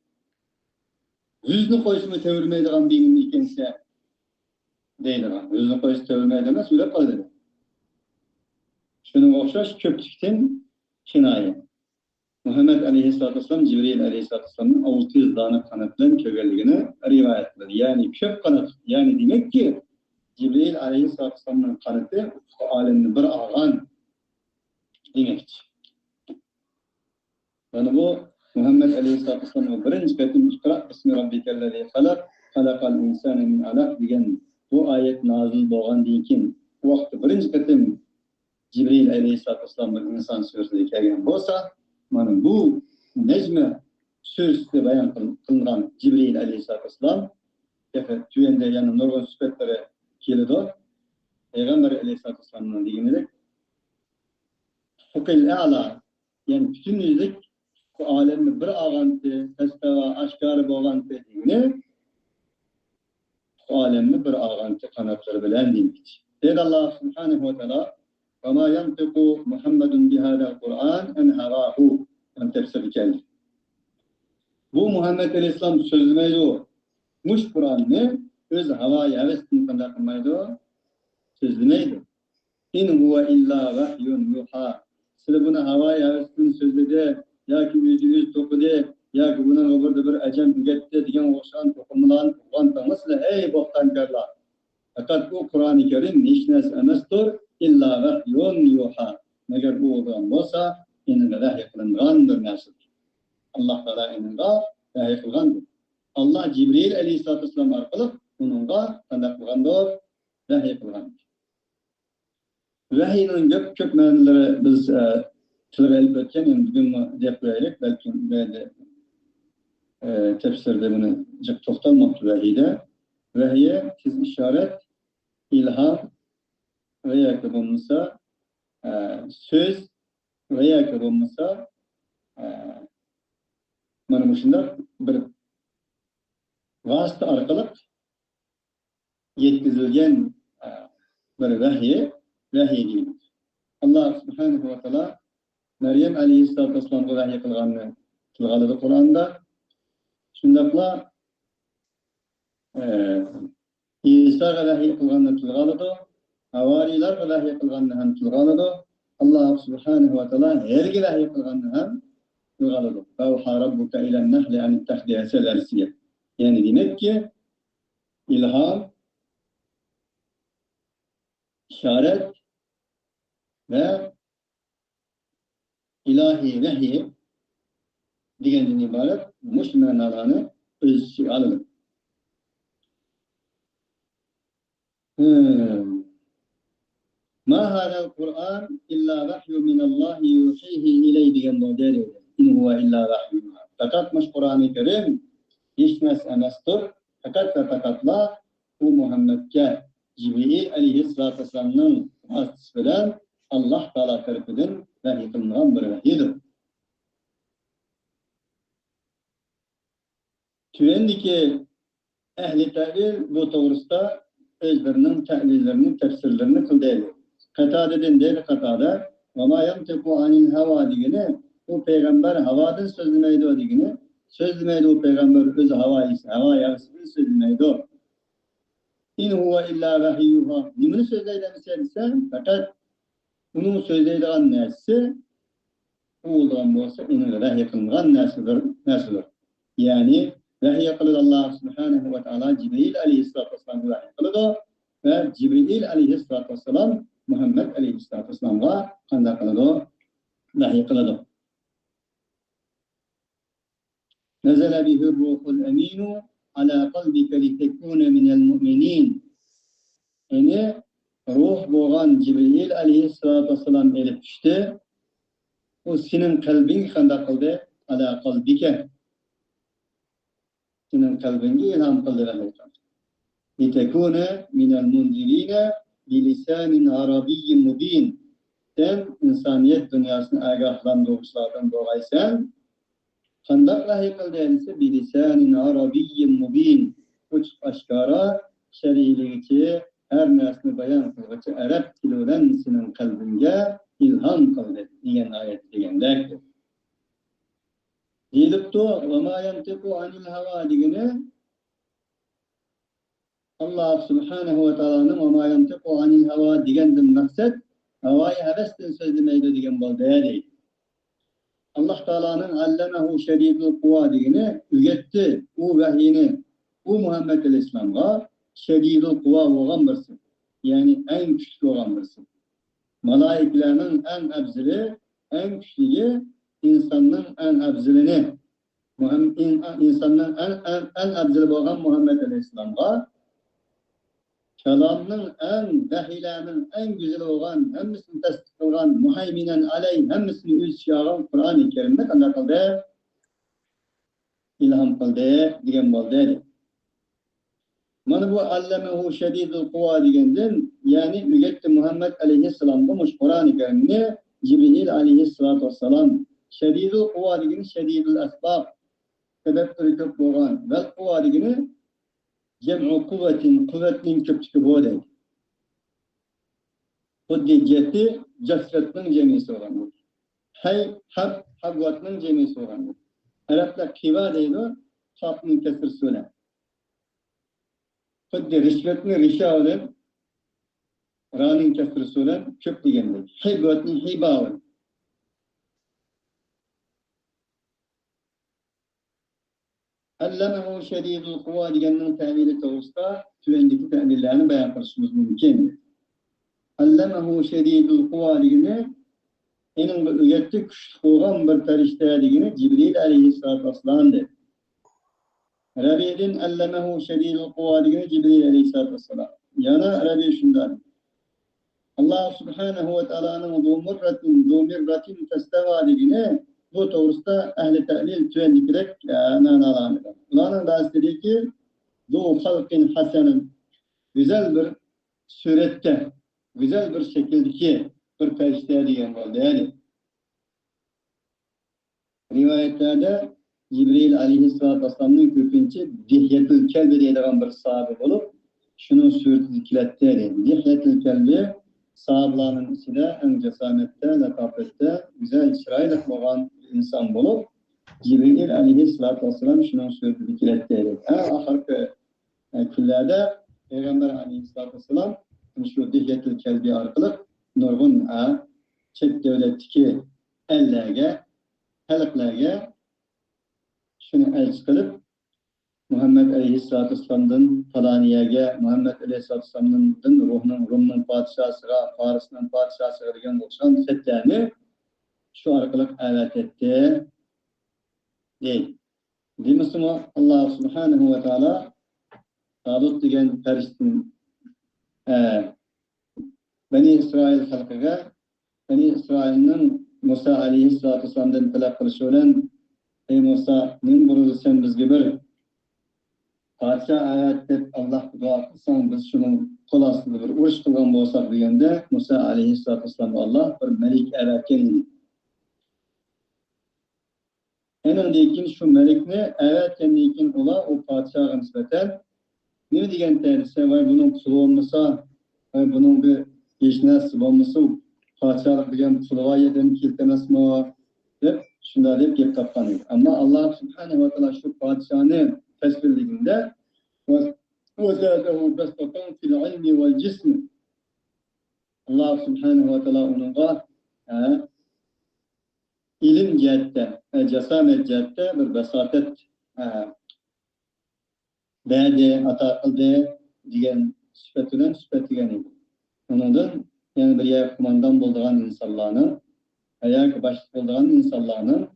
يۈزنى قويسىمۇ تەۋرىمەيدىغان بىر ئىكەنسەن دەيدىغان. يۈزنى قويسا تەۋرىمەيدۇ ئەمەس، يۈرەپ قالىدۇ. شۇنىڭغا ئوخشاش كۆپلۈكتىن كىنايە. مۇھەممەد ئەلەيھىسسالاتۇ ۋەسسالام جىبرىئىل ئەلەيھىسسالاتۇ ۋەسسالامنى ئالتە يۈز دانە قانات بىلەن كۆرگەنلىكىنى رىۋايەت قىلىدۇ. يەنى كۆپ قانات، يەنى دېمەككى، جىبرىئىل ئەلەيھىسسالاتۇ ۋەسسالامنىڭ قانىتى ئۇپۇق ئالەمنى بىر ئالغان دېمەكچى. مانا بۇ مۇھەممەد ئەلەيھىسسالاتۇ ۋەسسالامغا بىرىنچى قېتىم «اقرأ باسم ربك الذي خلق، خلق الإنسان من علق» دېگەن بۇ ئايەت نازىل بولغاندىن كېيىن، بۇ ۋاقىتتا بىرىنچى قېتىم جىبرىئىل ئەلەيھىسسالاتۇ ۋەسسالام بىر ئىنسان سۈرىتىدە كەلگەن بولسا، مانا بۇ نەجمە سۈرىسىدە بايان قىل-، قىلىنغان جىبرىئىل ئەلەيھىسسالاتۇ ۋەسسالام، تېخى تۆۋەندە يەنە نۇرغۇن سۈپەتلىرى كېلىدۇ. پەيغەمبەر ئەلەيھىسسالاتۇ ۋەسسالامنىڭ دېگىنىدەك، ئۇفۇقىل ئەلا، يەنى پۈتۈن يۈزلۈك بۇ ئالەمنى بىر ئالغانتى، پەستاۋا ئاشكارا بولغانتى دېگىنى، بۇ ئالەمنى بىر ئالغانتى قاناتلىرى بىلەن دېمەكچى. دەيدۇ ئاللا سۇبھانەھۇ ۋە تائالا، «وما ينطق محمد بهذا القرآن عن هواه» دەپ تەپسىردە كەلدى. بۇ مۇھەممەد ئەلەيھىسسالام سۆزلىمەيدۇ. مۇشۇ قۇرئاننى ئۆز ھاۋا ھەۋىسىدىن قانداق قىلمايدۇ؟ سۆزلىمەيدۇ. «إن هو إلا وحي يوحى». سىلى بۇنى ھاۋا ھەۋىسىدىن سۆزلىدى ياكى ئۆزى ئۆزى توقۇدى ياكى بۇنىڭغا بىردە بىر ئەجەم ئۆگەتتى دېگەن ئوخشىغان توقۇمىلارنى توقۇغان تاڭلا سىلى، ئەي بوختانكارلار! پەقەت ئۇ قۇرئانى كەرىم ھېچ نەرسە ئەمەستۇر، «إلا وحي يوحى». مەگەر ئۇ بولىدىغان بولسا، ئېنىڭغا ۋەھىي قىلىنغان بىر نەرسىدۇر. ئاللا تائالا ئېنىڭغا ۋەھىي قىلغاندۇر. ئاللا جىبرىئىل ئەلەيھىسسالاتۇ ۋەسسالام ئارقىلىق ئۇنىڭغا قانداق قىلغاندۇر؟ ۋەھىي قىلغان. ۋەھىينىڭ كۆپ، كۆپ مەنىلىرى بىز، ئە، تىلغا ئېلىپ ئۆتكەن، ئەمدى بۈگۈنمۇ دەپ قويايلى، بەلكىم بەزى، ئە، تەپسىردە بۇنى جىق توختالماپتۇ ۋەھىيدە. ۋەھىي تېز ئىشارەت، ئىلھام ۋە ياكى بولمىسا، ئە، سۆز ۋە ياكى بولمىسا، ئە، مانا مۇشۇنداق بىر ۋاسىتە ئارقىلىق يەتكۈزۈلگەن، ئە، بىر ۋەھىي، ۋەھىي دېيىلىدۇ. ئاللا سۇبھانەھۇ ۋە تائالا مەريەم ئەلەيھىسسالاتۇ ۋەسسالامغا ۋەھىي قىلغاننى تىلغا ئالىدۇ قۇرئاندا. شۇنداقلا، ئە، ئىساغا ۋەھىي قىلغاننى تىلغا ئالىدۇ، ھاۋارىيلارغا ۋەھىي قىلغاننى ھەم تىلغا ئالىدۇ. ئاللا سۇبھانەھۇ ۋە تائالا ھەرگە ۋەھىي قىلغاننى ھەم تىلغا ئالىدۇ. «وأوحى ربك إلى النحل أن اتخذي» سەلەرسىگە. يەنى دېمەككى، ئىلھام، ئىشارەت ۋە ئىلاھىي ۋەھىي دېگەندىن ئىبارەت مۇشۇ مەنالارنى ئۆز ئىچىگە ئالىدۇ. ما هذا القرآن إلا وحي من الله يوحيه إليك دېگەن بولدى. «إن هو إلا وحي يوحى». پەقەت مۇشۇ قۇرئانى كەرىم ھېچ نەرسە ئەمەستۇر، پەقەت ۋە پەقەتلا ئۇ مۇھەممەدكە جىبرىئىل ئەلەيھىسسالاتۇ ۋەسسالامنىڭ ۋاسىتىسى بىلەن ئاللا تائالا تەرىپىدىن ۋەھىي قىلىنغان بىر ۋەھىيدۇر. تۆۋەندىكى ئەھلى تەئۋىل بۇ توغرىسىدا ئۆزلىرىنىڭ تەئۋىللىرىنى، تەپسىرلىرىنى قىلدى. قاتادىدىن دەيدۇ قاتادا، «وما ينطق عن الهوى» دېگىنى، ئۇ پەيغەمبەر ھاۋادىن سۆزلىمەيدۇ دېگىنى، سۆزلىمەيدۇ ئۇ پەيغەمبەر ئۆز ھاۋا، ھاۋا ھەۋىسىدىن سۆزلىمەيدۇ. «إن هو إلا وحي يوحى». نېمىنى سۆزلەيدۇ دېسە، پەقەت ئۇنىڭ سۆزلەيدىغان نەرسىسى، ئۇ بولىدىغان بولسا، ئېنىڭ ۋەھىي قىلىنغان نەرسىدۇر، نەرسىدۇر. يەنى ۋەھىي قىلىدۇ ئاللا سۇبھانەھۇ ۋە تائالا جىبرىئىل ئەلەيھىسسالاتۇ ۋەسسالامغا ۋەھىي قىلىدۇ ۋە جىبرىئىل ئەلەيھىسسالاتۇ ۋەسسالام مۇھەممەد ئەلەيھىسسالاتۇ ۋەسسالامغا قانداق قىلىدۇ؟ ۋەھىي قىلىدۇ. نزل به الروح الأمين على قلبك لتكون من المؤمنين. يەنى روھ بولغان جىبرىئىل ئەلەيھىسسالاتۇ ۋەسسالام ئېلىپ چۈشتى. ئۇ سېنىڭ قەلبىڭگە قانداق قىلدى؟ على قلبك. سېنىڭ قەلبىڭگە ئىلھام قىلدى ۋەھىي قىلدى. لتكون من المنذرين بلسان عربي مبين. سەن ئىنسانىيەت دۇنياسىنى ئاگاھلاندۇرغۇچىلاردىن بولغايسەن. قانداق ۋەھىي قىلدى دېسە، بلسان عربي مبين. ئوچۇق ئاشكارا، شەرئىيلىگۈچى، ھەر نەرسىنى بايان قىلغۇچى ئەرەب تىلى بىلەن سېنىڭ قەلبىڭگە ئىلھام قىلدى دېگەن ئايەت دېگەندەك. دېيىلىپتۇ، «وما ينطق عن الهوى» دېگىنى، ئاللا سۇبھانەھۇ ۋە تائالانىڭ «وما ينطق عن الهوى» دېگەندىن مەقسەت ھاۋايى ھەۋەستىن سۆزلىمەيدۇ دېگەن بولدى، دەيدۇ. ئاللا تائالانىڭ «علمه شديد القوى» دېگىنى ئۆگەتتى ئۇ ۋەھىينى، ئۇ مۇھەممەد ئەلەيھىسسالامغا شەدىدۇل قۇۋا بولغان بىرسى، يەنى ئەڭ كۈچلۈك بولغان بىرسى. مالائىكىلەرنىڭ ئەڭ ئەپزىلى، ئەڭ كۈچلۈكى، ئىنساننىڭ ئەڭ ئەپزىلىنى، مۇھەم-، ئىن-، ئىنساننىڭ ئەڭ، ئەڭ، ئەڭ ئەپزىلى بولغان مۇھەممەد ئەلەيھىسسالامغا كالامنىڭ ئەڭ، ۋەھىيلەرنىڭ ئەڭ گۈزىلى بولغان، ھەممىسىنى تەستىق قىلغان، مۇھەيمىنەن ئەلەيھ، ھەممىسىنى ئۆز ئىچىگە ئالغان قۇرئانى كەرىمنى قانداق قىلدى؟ ئىلھام قىلدى دېگەن بولدى. مانا بۇ «علمه شديد القوى» دېگەندىن يەنى ئۆگەتتى مۇھەممەد ئەلەيھىسسالامغا مۇشۇ قۇرئانى كەرىمنى جىبرىئىل ئەلەيھىسسالاتۇ ۋەسسالام. شەدىدۇل قۇۋا دېگىنى شەدىدۇل ئەسباب، سەۋەبلىرى كۆپ بولغان. ۋەل قۇۋا دېگىنى جەمئۇ قۇۋۋەتىن، قۇۋۋەتنىڭ كۆپلۈكى بۇ دەيدۇ. خۇددى جەتى جەسرەتنىڭ جەمئىسى بولغان. ھەي، ھەب، ھەبۋەتنىڭ جەمئىسى بولغان. ئەرەبلەر قىۋا دەيدۇ، قاپنىڭ كەسرىسى بىلەن. خۇددى رىشۋەتنى رىشا بىلەن، رانىڭ كەسرىسى بىلەن كۆپ دېگەندەك. ھەبۋەتنى ھىبا بىلەن. ئەللەمەھۇ شەدىدۇل قۇۋا دېگەننىڭ تەۋىلى توغرىسىدا تۆۋەندىكى تەۋىللەرنى بايان قىلىشىمىز مۇمكىن. ئەللەمەھۇ شەدىدۇل قۇۋا دېگىنى ئېنىڭغا ئۆگەتتى، كۈچلۈك بولغان بىر پەرىشتە دېگىنى جىبرىئىل ئەلەيھىسسالاتۇ ۋەسسالام دېدى. رەبىدىن ئەللەمەھۇ شەدىدۇل قۇۋا دېگىنى جىبرىئىل ئەلەيھىسسالاتۇ ۋەسسالام. يەنە رەبىي شۇنداق. ئاللا سۇبھانەھۇ ۋە تائالانىڭ زۇ مىررەتىن، زۇ مىررەتىن فەستەۋا دېگىنى، بۇ توغرىسىدا ئەھلى تەۋىل تۆۋەندىكىدەك، ئە، مەنالارنى بەردى. ئۇلارنىڭ بەزىلىرىكى زۇ خەلقىن ھەسەنىن، گۈزەل بىر سۈرەتتە، گۈزەل بىر شەكىلدىكى بىر پەرىشتە دېگەن بولدى. رىۋايەتلەردە جىبرىئىل ئەلەيھىسسالاتۇ ۋەسسالامنى كۆپىنچە دىھيەتۇل كەلبى دەيدىغان بىر ساھابە بولۇپ، شۇنىڭ سۈرىتىدە كېلەتتى، دەيدۇ. دىھيەتۇل كەلبى ساھابىلارنىڭ ئىچىدە ئەڭ جاسامەتتە، لاتاپەتتە، گۈزەل، چىرايلىق بولغان بىر ئىنسان بولۇپ، جىبرىئىل ئەلەيھىسسالاتۇ ۋەسسالام شۇنىڭ سۈرىتىدە كېلەتتى، دەيدۇ. ئەڭ ئاخىرقى، ئە، كۈنلەردە پەيغەمبەر ئەلەيھىسسالاتۇ ۋەسسالام شۇ دىھيەتۇل كەلبى ئارقىلىق نۇرغۇن، ئە، چەت دۆلەتتىكى ئەللەرگە، خەلقلەرگە شۇنى ئەلچى قىلىپ، مۇھەممەد ئەلەيھىسسالاتۇ ۋەسسالامدىن پالانىيەگە، مۇھەممەد ئەلەيھىسسالاتۇ ۋەسسالامدىن روھنىڭ، رومنىڭ پادىشاھسىغا، پارسنىڭ پادىشاھسىغا دېگەن ئوخشىغان خەتلەرنى شۇ ئارقىلىق ئەۋەتەتتى، دەيدۇ. دېمىسىمۇ، ئاللا سۇبھانەھۇ ۋە تائالا تالۇت دېگەن پەرىشتىنى، ئە، بەنى ئىسرائىل خەلقىگە، بەنى ئىسرائىلنىڭ مۇسا ئەلەيھىسسالاتۇ ۋەسسالامدىن تەلەپ قىلىشى بىلەن، ئەي مۇسا، نېمە بولىدۇ، سەن بىزگە بىر پادىشاھ ئەۋەت دەپ ئاللاھقا دۇئا قىلساڭ، بىز شۇنىڭ قول ئاستىدا بىر ئۇرۇش قىلغان بولساق دېگەندە، مۇسا ئەلەيھىسسالاتۇ ۋەسسالامغا ئاللا بىر مەلىك ئەۋەتكەن ئىدى. ئاندىن كېيىن شۇ مەلىكنى ئەۋەتكەندىن كېيىن ئۇلار ئۇ پادىشاھقا نىسبەتەن نېمە دېگەنتى دېسە، ۋاي بۇنىڭ پۇلى بولمىسا، ۋاي بۇنىڭ بىر ھېچ نەرسىسى بولمىسا، پادىشاھلىق دېگەن پۇلغا يېتەرلىك ئەمەسمۇ دەپ شۇنداق دەپ گەپ تاپقان ئىدى. ئەمما ئاللا سۇبھانەھۇ ۋە تائالا شۇ پادىشاھنى تەسۋىرلىگىندە، ۋە، ۋە زادەھۇ بەسطەتەن فىل ئىلمى ۋەل جىسمى. ئاللا سۇبھانەھۇ ۋە تائالا ئۇنىڭغا، ھە، ئىلىم جەھەتتە، ھە، جاسامەت جەھەتتە بىر باساتەت، ھە، بەردى، ئاتا قىلدى دېگەن سۈپەت بىلەن سۈپەتلىگەن ئىدى. ئۇنىڭدىن يەنە بىر يەرگە قوماندان بولىدىغان ئىنسانلارنىڭ، ۋە ياكى باشلىق بولىدىغان ئىنسانلارنىڭ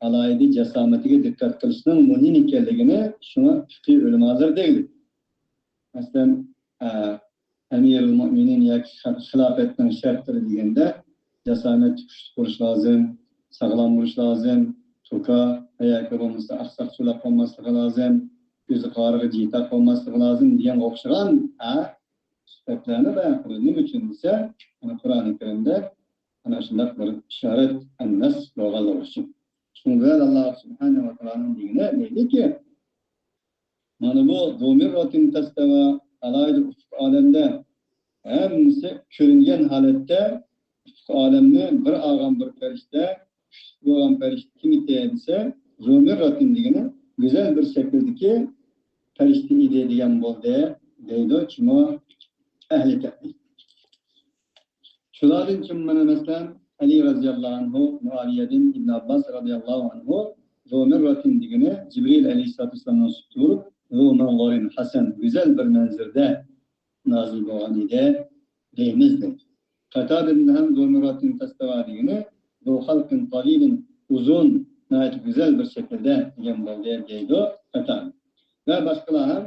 ئالاھىدە جاسامىتىگە دىققەت قىلىشنىڭ مۇھىم ئىكەنلىكىنى شۇڭا پىقھىي ئۆلىمالىرى دەيدۇ. مەسىلەن، ئە، ئەمىرۇل مۆمىنىن ياكى خىلاپەتنىڭ شەرتلىرى دېگەندە، جاسامەتلىك، كۈچلۈك بولۇش لازىم، ساغلام بولۇش لازىم، توكا ۋە ياكى بولمىسا ئاقساقچىلىق بولماسلىقى لازىم، كۆزى قارىغۇ جىتاق بولماسلىقى لازىم دېگەنگە ئوخشىغان، ھە، سۈپەتلەرنى بايان قىلدى. نېمە ئۈچۈن دېسە، مانا قۇرئانى كەرىمدە ئەنە شۇنداق بىر ئىشارەت، ئەننەس بولغانلىقى ئۈچۈن. شۇنىڭ بىلەن ئاللا سۇبھانەھۇ ۋە تائالانىڭ دېگىنى دەيدۇكى، مانا بۇ زۇ مىررەتىن فەستەۋا، ئالاھىدە ئۇفۇق ئالەمدە ھەممىسى كۆرۈنگەن ھالەتتە ئۇفۇق ئالەمنى بىر ئالغان بىر پەرىشتە، كۈچلۈك بولغان پەرىشتە كىم ئىدى دېسە، زۇ مىررەتىن دېگىنى گۈزەل بىر شەكىلدىكى پەرىشتە ئىدى دېگەن بولدى، دەيدۇ كىمۇ؟ ئەھلى تەئۋىل. شۇلاردىن كىم مانا مەسىلەن، ئەلى رەزىياللاھۇ ئەنھۇ، مۇئاۋىيەدىن ئىبن ئابباس رەزىياللاھۇ ئەنھۇ، زۇ مىررەتىن دېگىنى جىبرىئىل ئەلەيھىسسالاتۇ ۋەسسالامنىڭ سۈپىتى بولۇپ، زۇ مەنزەرىن ھەسەن، گۈزەل بىر مەنزىرىدە نازىل بولغان ئىدى دەيمىز، دەيدۇ. قاتادىدىن ھەم زۇ مىررەتىن فەستەۋا دېگىنى زۇ خەلقىن تەۋىلىن، ئۇزۇن، ناھايىتى گۈزەل بىر شەكىلدە دېگەن بولدى، دەيدۇ قاتادە. ۋە باشقىلار ھەم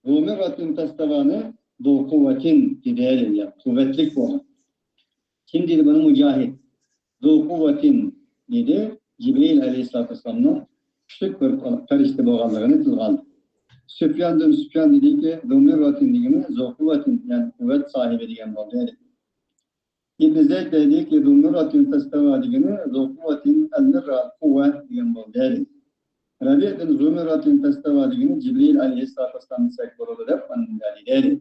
زۇ مىررەتىن فەستەۋانى زۇ قۇۋۋەتىن دېدى، دېگەن، قۇۋۋەتلىك بولغان. كىم دېدى بۇنى؟ مۇجاھىد. زۇ قۇۋۋەتىن دېدى، جىبرىئىل ئەلەيھىسسالاتۇ ۋەسسالامنىڭ كۈچلۈك بىر پەرىشتە بولغانلىقىنى تىلغا ئالدى. سۇفياندىن سۇفيان دېدىكى، ذو مرة دېگىنى ذو قوة، يەنى قۇۋۋەت ساھىبى دېگەن بولدى. ئىبن زەيد دەيدىكى، ذو مرة فاستوى دېگىنى ذو قوة المرة، قۇۋۋە دېگەن بولدى. رەبىئدىن ذو مرة فاستوى دېگىنى جىبرىئىل ئەلەيھىسسالاتۇ ۋەسسالام دېسەك بولىدۇ دەپ ئاندىن دەلىل.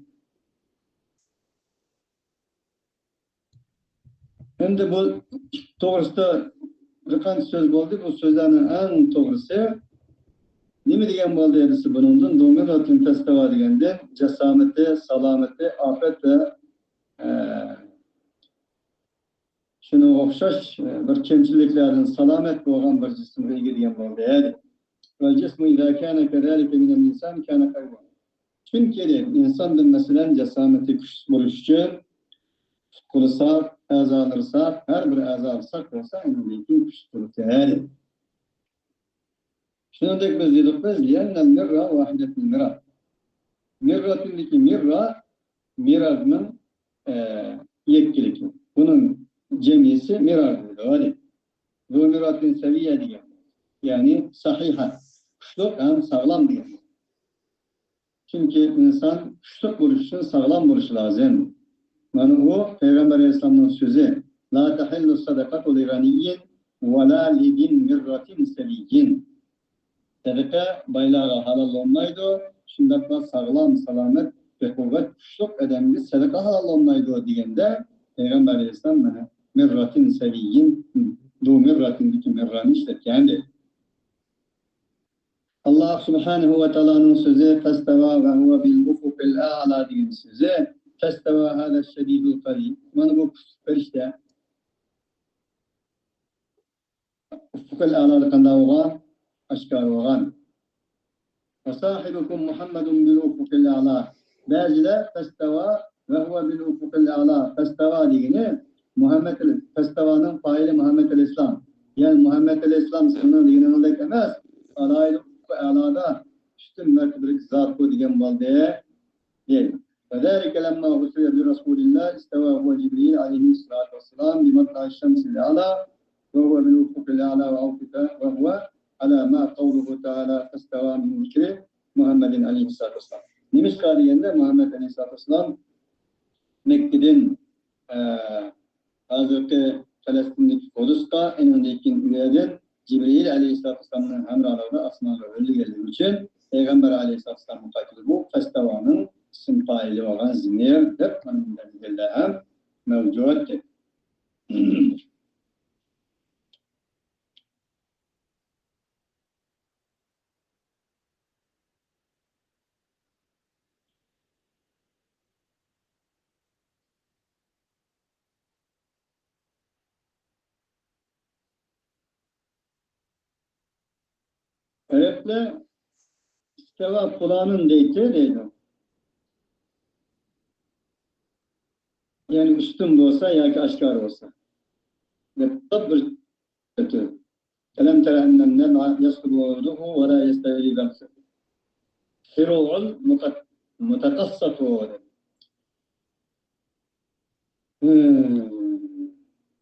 ئەمدى بۇ توغرىسىدا بىر قانچە سۆز بولدى. بۇ سۆزلەرنىڭ ئەڭ توغرىسى نېمە دېگەن بولدى دېسە، بۇنىڭدىن ذو مرة فاستوى دېگەندىن جاسامىتى، سالامىتى، ئاپەت ۋە، ئە، شۇنىڭغا ئوخشاش، ئە، بىر كەمچىلىكلەردىن سالامەت بولغان بىر جىسىمغا ئىگە دېگەن بولدى. والجسم إذا كان كذلك من الإنسان كان قويا. چۈنكى ئىنساندىن، مەسىلەن، جاسامىتى كۈچلۈك بولۇش ئۈچۈن، پۇت-قولى ساق، ئەزالىرى ساق، ھەر بىر ئەزالىرى ساق بولسا، ئۇنىڭدىن كېيىن كۈچلۈك بولىدۇ. شۇنىڭدەك بىز دېدۇق بىز، لأن المرة واحدة من المرر. مىررەتىندىكى مىررە، مىرەرنىڭ، ئە، يەككىلىكى. بۇنىڭ جەمئىيسى مىرەر دەيدۇ. ھەدە. ذو مرة سوية دېگەن. يەنى سەھىھە. كۈچلۈك ھەم ساغلام دېگەن. چۈنكى ئىنسان كۈچلۈك بولۇش ئۈچۈن ساغلام بولۇشى لازىم. مانا ئۇ پەيغەمبەر ئەلەيھىسسالامنىڭ سۆزى، لا تحل الصدقة لغني ولا لذي مرة سوي. سەدىقە بايلارغا ھالال بولمايدۇ، شۇنداقلا ساغلام، سالامەت، بەقۇۋۋەت، كۈچلۈك ئادەمگە سەدىقە ھالال بولمايدۇ دېگەندە، پەيغەمبەر ئەلەيھىسسالام مانا مىررەتىن سەۋىييىن، ذۇ مىررەتىندىكى مىررانى ئىشلەتكەن دەيدۇ. ئاللا سۇبھانەھۇ ۋە تائالانىڭ سۆزى، فاستەۋا ۋە ھۇۋە بىل ئۇفۇقىل ئەئلا دېگەن سۆزى، فاستەۋا ھازا شەدىدۇل قەۋىي. مانا بۇ كۈچلۈك پەرىشتە. ئۇفۇقىل ئەلادا قانداق بولغان؟ ئاشكارا بولغان. ۋە ساھىبۇكۇم مۇھەممەدۇن بىل ئۇفۇقىل ئەلا. بەزىلەر فەستەۋا ۋە ھۇۋە بىل ئۇفۇقىل ئەلا. فەستەۋا دېگىنى مۇھەممەد ئەلە-، فەستەۋانىڭ پائىلى مۇھەممەد ئەلەيھىسسالام. يەنى مۇھەممەد ئەلەيھىسسالام سىزنىڭ دېگىنىڭىزدەك ئەمەس. ئالاھىدە ئۇفۇقى ئەلادا ئۈستۈن مەرتىبىلىك زات بۇ دېگەن بولدى. دەيدۇ. وذلك لما أسري برسول الله استوى هو جبريل عليه الصلاة والسلام بمطلع الشمس الأعلى وهو بالأفق الأعلى وأوقفه وهو على ما قوله تعالى فاستوى من ذكر محمد عليه الصلاة والسلام. نېمىشقا دېگەندە، مۇھەممەد ئەلەيھىسسالاتۇ ۋەسسالام مەككىدىن، ئە، ھازىرقى پەلەستىندىكى قۇدۇسقا، ئېنىڭدىن كېيىن ئۇ يەردىن جىبرىئىل ئەلەيھىسسالاتۇ ۋەسسالامنىڭ ھەمراھلىقىدا ئاسمانغا ئۆرلىگەنلىكى ئۈچۈن پەيغەمبەر ئەلەيھىسسالاتۇ ۋەسسالامغا قايتىدۇ. بۇ فەستەۋانىڭ ئىسىم پائىلى بولغان زىمىر دەپ مانا بۇنداق دېگەنلەر ھەم مەۋجۇت. ئەرەبلەر ئىستەۋا پۇلانىن دەيتتى دەيدۇ. يەنى ئۈستۈن بولسا ياكى ئاشكارا بولسا. دەپ بىر ئەلەم تەرە ئەننەن نەمە يەسقۇتۇ ۋۇرۇدۇھۇ ۋە لا يەستەۋى بەغسۇ. فۇرۇئۇل مۇتەقەسسەتۇ.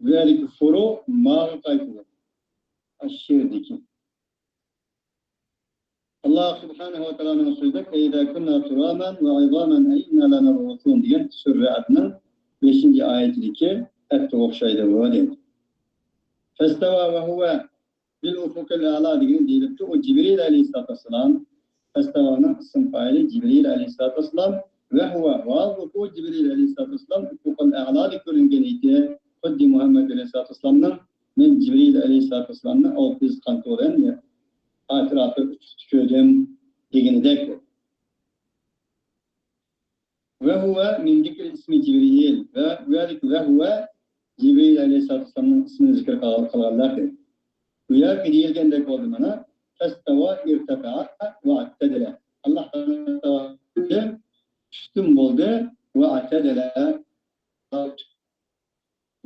بۇ يەردىكى فۇرۇ ماغا قايتىدۇ. ئاشۇ يەردىكى. ئاللا سۇبھانەھۇ ۋە تائالانىڭ سۆزىدە، ئەئىزا كۇننا تۇرابەن ۋە ئىزامەن ئەئىننا لەمەبئۇسۇن دېگەن سۈرە رەئدنىڭ بەشىنچى ئايىتىدىكى ئەتكە ئوخشايدۇ بۇ دەيدۇ. فەستەۋا ۋە ھۇۋە بىل ئۇفۇقىل ئەلا دېگىنى دېيىلىپتۇ. ئۇ جىبرىئىل ئەلەيھىسسالاتۇ ۋەسسالام. فەستەۋانىڭ ئىسىم پائىلى جىبرىئىل ئەلەيھىسسالاتۇ ۋەسسالام. ۋە ھۇۋە، ۋە ھالبۇكى ئۇ جىبرىئىل ئەلەيھىسسالاتۇ ۋەسسالام ئۇفۇقىل ئەلادا كۆرۈنگەن ئىدى. خۇددى مۇھەممەد ئەلەيھىسسالاتۇ ۋەسسالامنىڭ مەن جىبرىئىل ئەلەيھىسسالاتۇ ۋەسسالامنى ئالتە يۈز قانتۇرەن ئەتراپى ئۇچۇقتا كۆردۈم دېگىنىدەك. ۋە ھۇۋە مىن زىكرى ئىسمى جىبرىئىل. ۋە ۋەلىك ۋە ھۇۋە جىبرىئىل ئەلەيھىسسالاتۇ ۋەسسالامنىڭ ئىسمىنى زىكىر قىل-، قىلغانلار. بۇ يەردە دېيىلگەندەك بولدى مانا. فەستەۋا ئىرتەفەئە ۋە ئەتتەدىلە. ئاللا تائالا ئۈستۈن بولدى ۋە ئەتتەدىلە.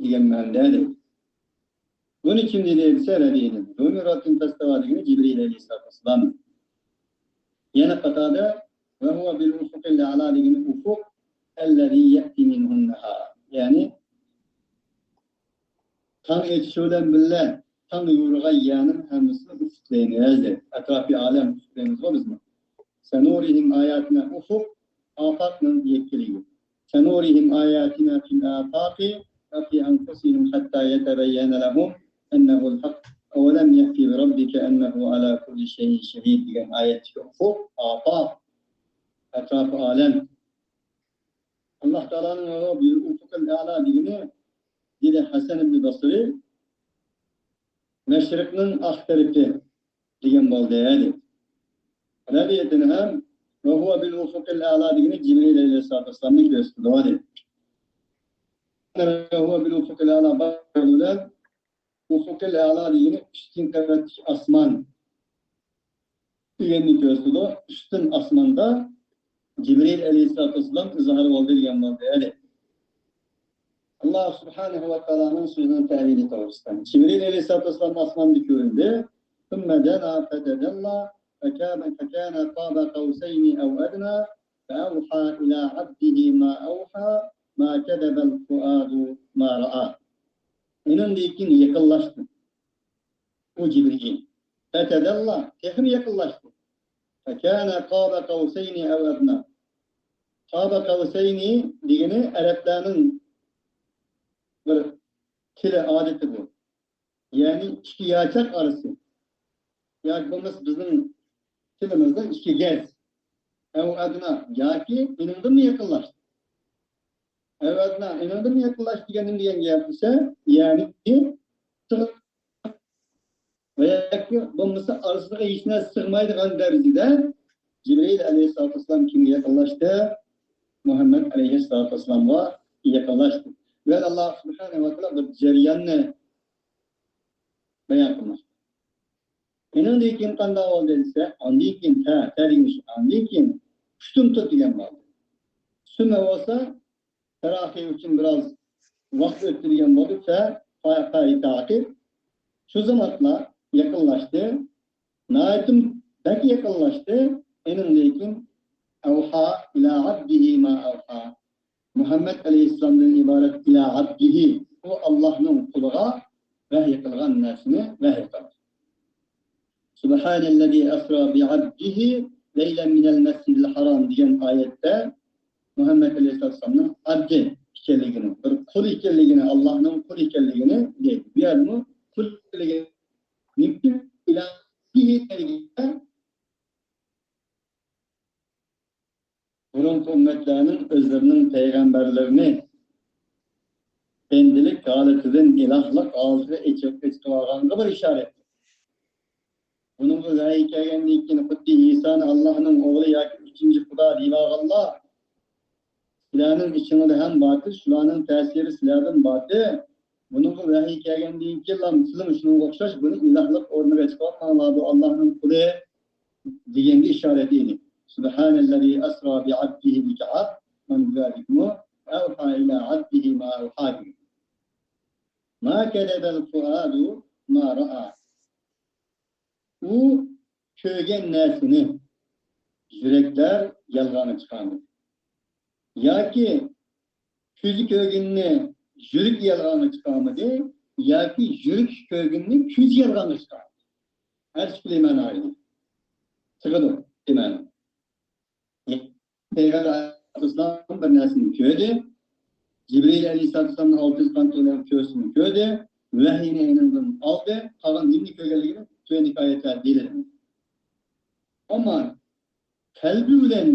دېگەن مەنىدە دەيدۇ. بۇنى كىم دېدى دېسە، رەبىئىي دېدى. ذۇ مىررەتىن فەستەۋا دېگىنى جىبرىئىل ئەلەيھىسسالاتۇ ۋەسسالام. يەنە قاتادە، ۋە ھۇۋە بىل ئۇفۇقىل ئەلا دېگىنى ئۇفۇق، ئەللەزى يەئتى مىنھۇن نەھار. يەنى، تاڭ ئېتىشى بىلەن بىللە، تاڭ يورۇغان يەرنىڭ ھەممىسىنى ئۇفۇق دەيمىز دەيدۇ. ئەتراپىي ئالەم ئۇفۇق دەيمىزغۇ بىزمۇ. سنريهم آياتنا، ئۇفۇق، ئافاقنىڭ يەككىلىكى. سنريهم آياتنا في الآفاق وفي أنفسهم حتى يتبين لهم أنه الحق أولم يكف بربك أنه على كل شيء شهيد دېگەن ئايەتتىكى ئۇفۇق، ئافاق، ئەتراپى ئالەم. ئاللاھ تائالانىڭ ۋەھۇۋە بىل ئۇفۇقىل ئەلا دېگىنى، دېدى ھەسەن ئىبنى بەسرى، مەشرىقنىڭ ئاق تەرىپى دېگەن بولدى، دېدى. رەبىئەتىن ھەم ۋەھۇۋە بىل ئۇفۇقىل ئەلا دېگىنى جىبرىئىل ئەلەيھىسسالاتۇ ۋەسسالامنى كۆرسىتىدۇ، دېدى. ۋەھۇۋە بىل ئۇفۇقىل ئەلا بار بىلەن ئۇفۇقىل ئەلا دېگىنى ئۈستۈن قەۋەتتىكى ئاسمان دېگەننى كۆرسىتىدۇ. ئۈستۈن ئاسماندا جىبرىئىل ئەلەيھىسسالاتۇ ۋەسسالام ئىزھار بولدى دېگەن بولدى. يەنى ئاللاھ سۇبھانەھۇ ۋە تائالانىڭ سۆزىنىڭ تەۋىلى توغرىسىدا. جىبرىئىل ئەلەيھىسسالاتۇ ۋەسسالام ئاسماندا كۆرۈندى. ثم دنا فتدلى فكان، فكان قاب قوسين أو أدنى فأوحى إلى عبده ما أوحى ما كذب الفؤاد ما رأى. ئۇنىڭدىن كېيىن يېقىنلاشتى بۇ جىبرىئىل. فتدلى، تېخىمۇ يېقىنلاشتى. فكان قاب قوسين أو أدنى. قاب قوسين دېگىنى ئەرەبلەرنىڭ بىر تىلى، ئادىتى بۇ. يەنى ئىككى ياچاق ئارىسى. ياكى بولمىسا بىزنىڭ تىلىمىزدا ئىككى گەز. أو أدنى، ياكى ئۇنىڭدىنمۇ يېقىنلاشتى. أو أدنى، ئۇنىڭدىنمۇ يېقىنلاشتى دېگەن نېمە دېگەن گەپ دېسە، يەنى ۋە ياكى بولمىسا ئارىسىغا ھېچ نەرسە سىغمايدىغان دەرىجىدە جىبرىئىل ئەلەيھىسسالاتۇ ۋەسسالام كىمگە يېقىنلاشتى؟ مۇھەممەد ئەلەيھىسسالاتۇ ۋەسسالامغا يېقىنلاشتى. بۇ يەردە ئاللاھ سۇبھانەھۇ ۋە تائالا بىر جەرياننى بايان قىلماقتا. ئۇنىڭدىن كېيىن قانداق بولدى دېسە، ئاندىن كېيىن تە، تە دېگىنى شۇ، ئاندىن كېيىن ئۇشتۇمتۇت دېگەن بولدى. سۈمە بولسا تەراخىي ئۈچۈن بىراز ۋاقىت ئۆتتى دېگەن بولدى. فە، فە، فە تاقىب. شۇ زامانلا يېقىنلاشتى. ناھايىتى بەك يېقىنلاشتى. ئېنىڭدىن كېيىن أوحى إلى عبده ما أوحى. مۇھەممەد ئەلەيھىسسالامدىن ئىبارەت إلى عبده، ئۇ ئاللاھنىڭ قۇلىغا ۋەھيى قىلغان نەرسىنى ۋەھيى قىلدى. سبحان الذي أسرى بعبده ليلا من المسجد الحرام دېگەن ئايەتتە مۇھەممەد ئەلەيھىسسالامنىڭ ئابدى ئىكەنلىكىنى، بىر قۇل ئىكەنلىكىنى، ئاللاھنىڭ قۇلى ئىكەنلىكىنى دەيدۇ. بۇ يەردىمۇ قۇل ئىكەنلىكىنى، نېمىشقا ئىلاھى دېگەندە بۇرۇنقى ئۈممەتلەرنىڭ ئۆزلىرىنىڭ پەيغەمبەرلىرىنى بەندىلىك ھالىتىدىن ئىلاھلىق ھالىتىگە ئېچىپ، ئېچىۋالغانغا بىر ئىشارەت. بۇنىڭغا ۋەھىي كەلگەندىن كېيىن، خۇددى ئىسانى ئاللاھنىڭ ئوغلى ياكى ئۈچىنچى خۇدا دېيىۋالغانلار، سىلەرنىڭ ئىچىڭلاردا ھەم باردى، شۇلارنىڭ تەسىرى سىلەردىن باردى. بۇنىڭغا ۋەھىي كەلگەندىن كېيىنلا سىلىمۇ شۇنىڭغا ئوخشاش بۇنى ئىلاھلىق ئورنىغا چىقىۋاتماڭلار، بۇ ئاللاھنىڭ قۇلى دېگەنگە ئىشارەت ئىدى. سبحان الذي أسرى بعبده، بىر ئايەتمۇ أوحى إلى عبده ما أوحى دېگەن. ما كذب الفؤاد ما رأى. ئۇ كۆرگەن نەرسىنى يۈرەكلەر يالغانغا چىقارمىدى. ياكى كۆزى كۆرگىنىنى يۈرىكى يالغانغا چىقارمىدى، ياكى يۈرىكى كۆرگىنىنى كۆزى يالغانغا چىقارمىدى. ھەر ئىككىلى مەناينى چىقىدۇ، دېمەن. پەيغەمبەر ئەلەيھىسسالام بىر نەرسىنى كۆردى. جىبرىل ئەلەيھىسسالامنىڭ ئالتىنچى قانىتى بىلەن كۆرسىمۇ كۆردى. ۋەھىينى ئېنىڭدىن ئالدى. قالغان نېمىنى كۆرگەنلىكىنى تۆۋەندىكى ئايەتلەردە دېيىلىدۇ. ئەمما قەلبى بىلەن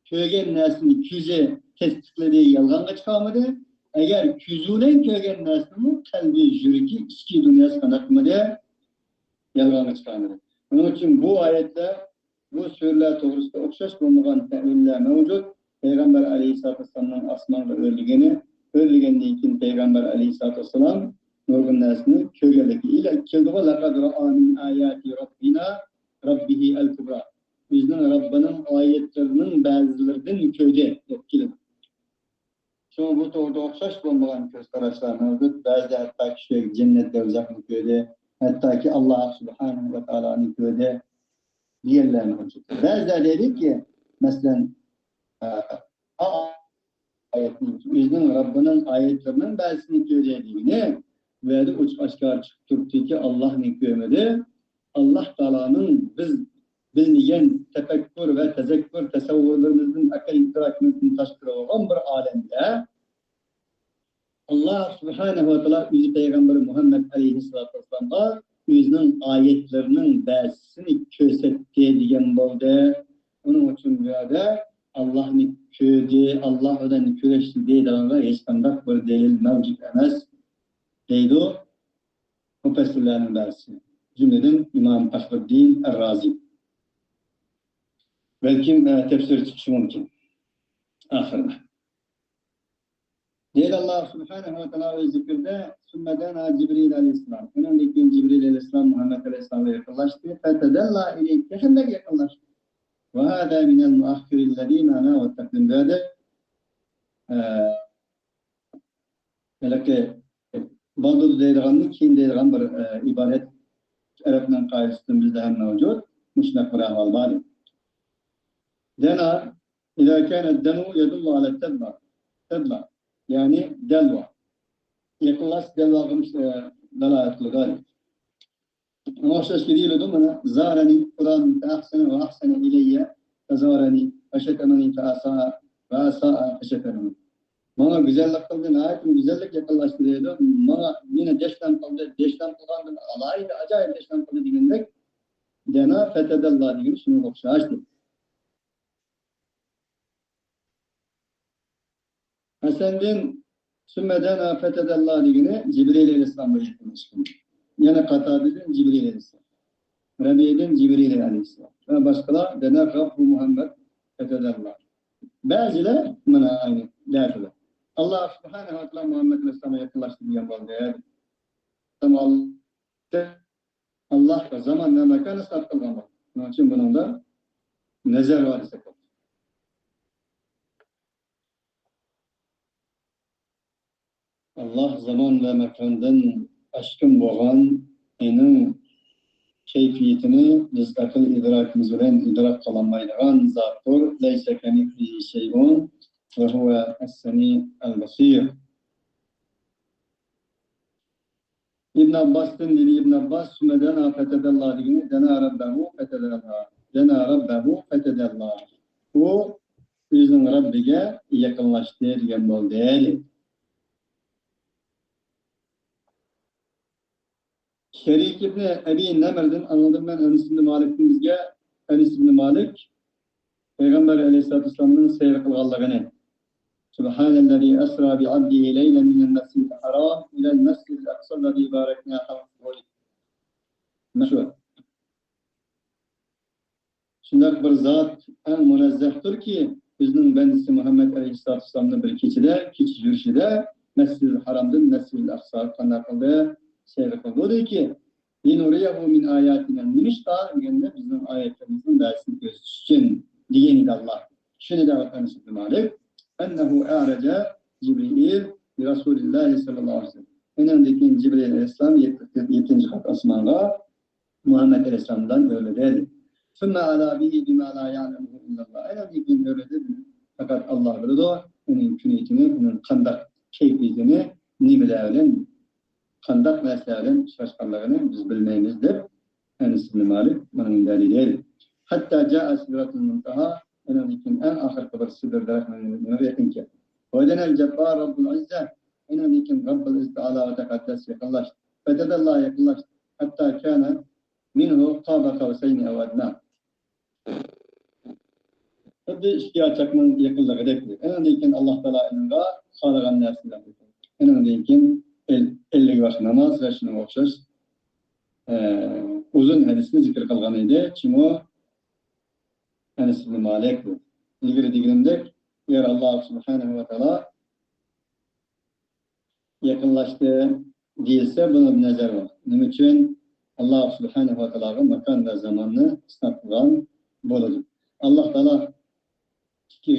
كۆرگەن نەرسىنى كۆزى تەستىقلىدى، يالغانغا چىقارمىدى. ئەگەر كۆزى بىلەن كۆرگەن نەرسىنىمۇ قەلبى، يۈرىكى، ئىچكى دۇنياسى قانداق قىلمىدى؟ يالغانغا چىقارمىدى. شۇنىڭ ئۈچۈن بۇ ئايەتلەر، بۇ سۈرىلەر توغرىسىدا ئوخشاش بولمىغان تەئۋىللەر مەۋجۇت. پەيغەمبەر ئەلەيھىسسالاتۇ ۋەسسالامنىڭ ئاسمانغا ئۆرلىگىنى، ئۆرلىگەندىن كېيىن پەيغەمبەر ئەلەيھىسسالاتۇ ۋەسسالام نۇرغۇن نەرسىنى كۆرگەنلىكى. ئىلى كېلىدىغۇ، لەقەد رەئا مىن ئاياتى رەببىنا، رەببىھى ئەل كۇبرا. ئۆزىنىڭ رەببىنىڭ ئايەتلىرىنىڭ بەزىلىرىدىن كۆردى دەپ كېلىدۇ. شۇڭا بۇ توغرىدا ئوخشاش بولمىغان كۆز قاراشلار مەۋجۇت. بەزىدە ھەتتاكى شۇ جەننەت، دوزاخنى كۆردى، ھەتتاكى ئاللاھ سۇبھانەھۇ ۋە تائالانى كۆردى دېگەنلەرمۇ مەۋجۇت. بەزىدە دەيدۇكى، مەسىلەن، ئا-، ئا-، ئايەتنىڭ، ئۆزىنىڭ رەببىنىڭ ئايەتلىرىنىڭ بەزىسىنى كۆردى دېگىنى، بۇ يەردە ئوچۇق ئاشكارا چىقىپ تۇرۇپتۇكى، ئاللاھنى كۆرمىدى. ئاللاھ تائالانىڭ بىز بىلمىگەن، تەپەككۇر تەزەككۇر، تەسەۋۋۇرلىرىمىزدىن، ئەقىل ئىدراكىمىزدىن تاشقىرى بولغان بىر ئالەمدە، ئاللا سۇبھانەھۇ ۋە تائالا ئۆزى پەيغەمبىر مۇھەممەد ئەلەيھىسسالاتۇ ۋەسسالامغا ئۆزىنىڭ ئايەتلىرىنىڭ بەزىسىنى كۆرسەتتى دېگەن بولدى. ئۇنىڭ ئۈچۈن بۇ يەردە ئاللانى كۆردى، ئاللا بىلەن كۆرۈشتى دەيدىغانغا ھېچقانداق بىر دەلىل مەۋجۇت ئەمەس، دەيدۇ مۇپەسسىرلەرنىڭ بەزىسى. جۈملىدىن ئىمام پەخرۇددىن ئەر-رازى. بەلكىم، ئە، تەپسىرى چىقىشى مۇمكىن. ئاخىرىدا. دەيدۇ ئاللا سۇبھانەھۇ ۋە تائالا ئۆز زىكرىدە، ثم دنا جبريل عليه السلام. ئۇنىڭدىن كېيىن جىبرىل ئەلەيھىسسالام مۇھەممەد ئەلەيھىسسالامغا يېقىنلاشتى. فتدلى إليه. تېخىمۇ بەك يېقىنلاشتى. وهذا من المؤخر الذي معناه التقديم دېدى. ئە، ھېلىقى بالدۇر دەيدىغاندىن كېيىن دەيدىغان بىر، ئە، ئىبارەت ئەرەبنىڭ قائىدىسىدىن بىزدە ھەم مەۋجۇت. مۇشۇنداق بىر ئەھۋال بار. دنا، إذا كان الدنو يدل على التدلى. تدلى. يەنى دەلۋا. يېقىنلاشسا دەلۋاغا، ئە، دالالەت قىلىدۇ. ئوخشاش دېيىلىدۇ مانا، زارنى فلان فأحسن وأحسن إلي فزارني، وشتمني فأساء، فأساء فشتمني. ماڭا گۈزەللىك قىلدى، ناھايىتى گۈزەللىك يېقىنلاشتى دەيدۇ. ماڭا مېنى دەشنام قىلدى، دەشنام قىلغاندىن ئالاھىدە ئاجايىپ دەشنام قىلدى دېگەندەك. دنا فتدلى دېگىنى شۇنىڭغا ئوخشاش دەيدۇ. ھەسەندىن ثم دنا فتدلى دېگىنى جىبرىل ئەلەيھىسسالامغا يېقىنلاشقان. يەنە قاتادىدىن جىبرىل ئەلەيھىسسالام. رەبىئىدىن جىبرىل ئەلەيھىسسالام. ۋە باشقىلار دنا غەببۇ مۇھەممەد فتدلى. بەزىلەر مانا ئەنە دەيدۇ. ئاللا سۇبھانەھۇ ۋە تائالا مۇھەممەد ئەلەيھىسسالامغا يېقىنلاشتى دېگەن بولدى. ئاللاھقا زامان ۋە ماكان ئىسپات قىلغان بولدى. شۇنىڭ ئۈچۈن بۇنىڭدا نەزەر بار دېسەك بولىدۇ. ئاللا زامان ۋە ماكاندىن ئاشقۇن بولغان، ئېنىڭ كەيپىيىتىنى بىز ئەقىل ئىدراكىمىز بىلەن ئىدراك قىلالمايدىغان زاتتۇر. ليس كمثله شيء وهو السميع البصير. ئىبن ئابباستىن دېدى، ئىبن ئابباس، ثم دنا فتدلى دېگىنى دنا ربه فتدلى. دنا ربه فتدلى. ئۇ ئۆزىنىڭ رەببىگە يېقىنلاشتى دېگەن بولدى. شەرىك ئىبنى ئەبى نەمىردىن ئاڭلىدىم مەن ئەنىس ئىبنى مالىكتىن، بىزگە ئەنىس ئىبنى مالىك پەيغەمبەر ئەلەيھىسسالاتۇ ۋەسسالامنىڭ سەير قىلغانلىقىنى. سبحان الذي أسرى بعبده ليلا من المسجد الحرام إلى المسجد الأقصى الذي باركنا حوله. مەشھۇر. شۇنداق بىر زات ئەڭ مۇنەززەھتۇركى، بىزنىڭ بەندىسى مۇھەممەد ئەلەيھىسسالاتۇ ۋەسسالامنى بىر كېچىدە، كېچە يۈرۈشىدە مەسجىدىل ھارامدىن مەسجىدىل ئەقساغا قانداق قىلدى؟ سەير قىلدى. لىنۇرىيەھۇ مىن ئاياتىنا. نېمىشقا دېگەندە، بىزنىڭ ئايەتلىرىمىزنىڭ بەزىسىنى كۆرسىتىش ئۈچۈن دېگەن ئىدى ئاللا. شۇنى دەۋاتقان ئىبن مالىك. ئەننەھۇ ئەرەجە جىبرىئىل بىرەسۇلىللاھى سەللەللاھۇ ئەلەيھى ۋەسەللەم. ئۇنىڭدىن كېيىن جىبرىئىل ئەلەيھىسسالام يەت-، يەتتىنچى قات ئاسمانغا مۇھەممەد ئەلەيھىسسالام بىلەن ئۆرلىدى. ثم علا به بما لا يعلمه إلا الله. ئەنە ئاندىن كېيىن ئۆرلىدى. پەقەت ئاللا بىلىدۇ ئۇنىڭ كۈنىيىتىنى، ئۇنىڭ قانداق كەيپىيىتىنى، نېمىلەر بىلەن، قانداق نەرسىلەر بىلەن ئۇچراشقانلىقىنى بىز بىلمەيمىز دەپ ئەنەس ئىبنى مالىك مۇنىڭ دەلىلى. حتى جاء سدرة المنتهى. ئۇنىڭدىن كېيىن ئەڭ ئاخىرقى بىر سىدر دەرەخنىڭ يېنىغا يېقىن كەلدى. ودنا الجبار رب العزة. ئۇنىڭدىن كېيىن رەببۇل ئىززەت ئەلا ۋە تەقەددەس يېقىنلاشتى. فتدلى يېقىنلاشتى. حتى كان منه قاب قوسين أو أدنى. خۇددى ئىككى ياچاقنىڭ يېقىنلىقىدەك. ئۇنىڭدىن كېيىن ئاللا تائالا ئۇنىڭغا خالىغان نەرسىنى بەردى. ئۇنىڭدىن كېيىن ئەل-، ئەللىك ۋاقىت ناماز ۋە شۇنىڭغا ئوخشاش، ئە، ئۇزۇن ھەدىسنى زىكىر قىلغان ئىدى. كىم ئۇ؟ ئەنەس ئىبنى مالىك. ئىلگىرى دېگىنىمدەك، ئەگەر ئاللا سۇبھانەھۇ ۋە تائالا يېقىنلاشتى دېيىلسە، بۇنىڭدا نەزەر بار. نېمە ئۈچۈن؟ ئاللا سۇبھانەھۇ ۋە تائالاغا ماكان ۋە زاماننى ئىسناد قىلغان بولىدۇ. ئاللا تائالا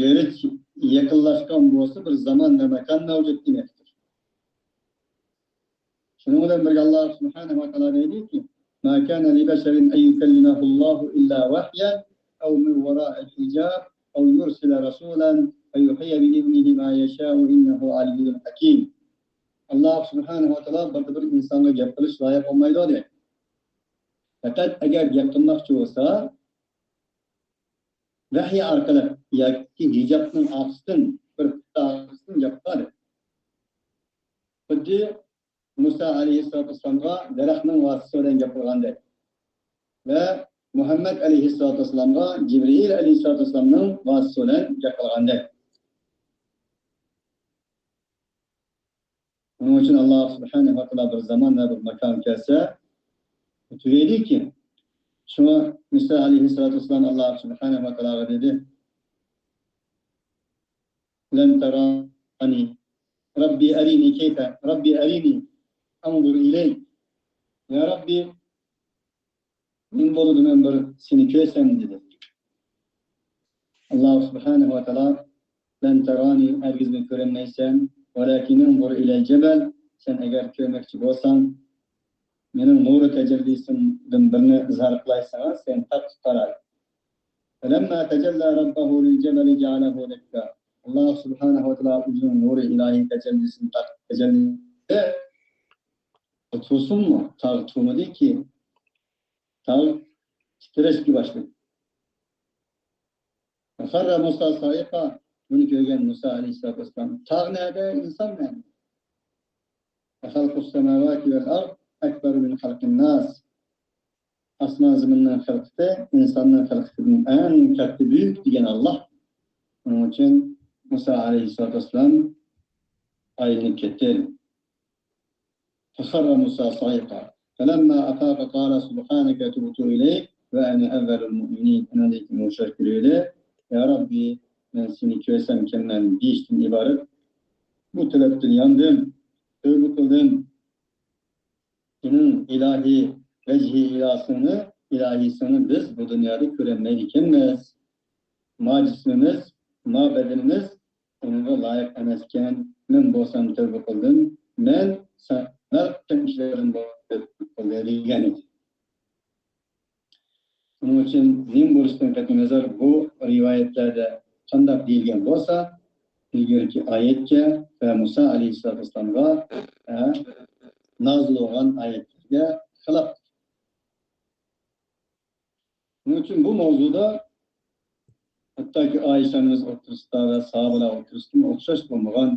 غەرچە يېقىنلاشقان بولسا، بىر زامان ۋە ماكان مەۋجۇت دېمەكتۇر. شۇنىڭ بىلەن بىرگە، ئاللا سۇبھانەھۇ ۋە تائالا دەيدۇكى، ما كان لبشر أن يكلمه الله إلا وحيا أو من وراء حجاب أو يرسل رسولا فيوحي بإذنه ما يشاء إنه علي حكيم. ئاللا سۇبھانەھۇ ۋە تائالا بىر، بىر ئىنسانغا گەپ قىلىش لايىق بولمايدۇ دەيدۇ. پەقەت ئەگەر گەپ قىلماقچى بولسا، ۋەھىي ئارقىلىق ياكى ھىجابنىڭ ئارقىسىدىن، بىر پۇختا ئارقىسىدىن گەپ قىلدى. خۇددى مۇسا ئەلەيھىسسالاتۇ ۋەسسالامغا دەرەخنىڭ ۋاسىتىسى بىلەن گەپ قىلغاندەك ۋە مۇھەممەد ئەلەيھىسسالاتۇ ۋەسسالامغا جىبرىئىل ئەلەيھىسسالاتۇ ۋەسسالامنىڭ ۋاسىتىسى بىلەن گەپ قىلغاندەك. ئۇنىڭ ئۈچۈن ئاللا سۇبھانەھۇ ۋە تائالا بىر زامان ۋە بىر ماكان كەلسە، تۈگەيدىكى. شۇڭا مۇسا ئەلەيھىسسالاتۇ ۋەسسالام ئاللا سۇبھانەھۇ ۋە تائالاغا دېدى، لن تراني. ربي أرني كيف، ربي أرني أنظر إليك. يا ربي، نېمە بولىدۇ، مەن بىر سېنى كۆرسەم، دېدى. ئاللا سۇبھانەھۇ ۋە تائالا، لن تراني، ھەرگىزمۇ كۆرەلمەيسەن، ولكن انظر إلى الجبل، سەن ئەگەر كۆرمەكچى بولساڭ، مېنىڭ نۇرى تەجەللىسىمدىن بىرنى ئىزھار قىلاي ساڭا، سەن تارتىپ قارا. فلما تجلى ربه للجبل جعله دكا. ئاللا سۇبھانەھۇ ۋە تائالا ئۆزىنىڭ نۇرى ئىلاھىي تەجەللىسىنى تارتىپ، تەجەللىسى تۇرسۇنمۇ؟ تاغ تۇرمىدىكى، تاغ تىترەشكە باشلىدى. فخر موسى صعقا، بۇنى كۆرگەن مۇسا ئەلەيھىسسالاتۇ ۋەسسالام، تاغ نەدە، ئىنسان نەدە؟ لخلق السماوات والأرض أكبر من خلق الناس. ئاسمان زېمىننىڭ خىلقىتى ئىنساننىڭ خىلقىتىدىن ئەڭ كاتتا، بۈيۈك دېگەن ئاللا. ئۇنىڭ ئۈچۈن مۇسا ئەلەيھىسسالاتۇ ۋەسسالام ئايلىنىپ كەتتى. فخر موسى صعقا. فلما أفاق قال سبحانك تبت إليك وأنا أول المؤمنين. ئۇنىڭدىن كېيىن ھوشياش كىرىۋىدى. يا رەببى، مەن سېنى كۆرسەمكەنمەن دېيىشتىن ئىبارەت بۇ تەلەپتىن ياندىم، تەۋبە قىلدىم. سېنىڭ ئىلاھىي ۋەجھى ئىلاھىسىڭنى، ئىلاھىسىڭنى بىز بۇ دۇنيادا كۆرەلمەيدىكەنمىز. ما جىسمىمىز، ما بەدىنىمىز ئۇنىڭغا لايىق ئەمەسكەن. مەن بولسام تەۋبە قىلدىم. مەن سەن ئىشلىرىم قىلدى دېگەن ئىدى. شۇنىڭ ئۈچۈن نېمە بولۇشىدىن قەتئىينەزەر، بۇ رىۋايەتلەردە قانداق دېيىلگەن بولسا، ئىلگىرىكى ئايەتكە ۋە مۇسا ئەلەيھىسسالاتۇ ۋەسسالامغا، ئە، نازىل بولغان ئايەتلەرگە خىلاپ. شۇنىڭ ئۈچۈن بۇ ماۋزۇدا ھەتتاكى ئائىشە ئانىمىز ئوتتۇرىسىدا ۋە ساھابىلار ئوتتۇرىسىدىمۇ ئوخشاش بولمىغان،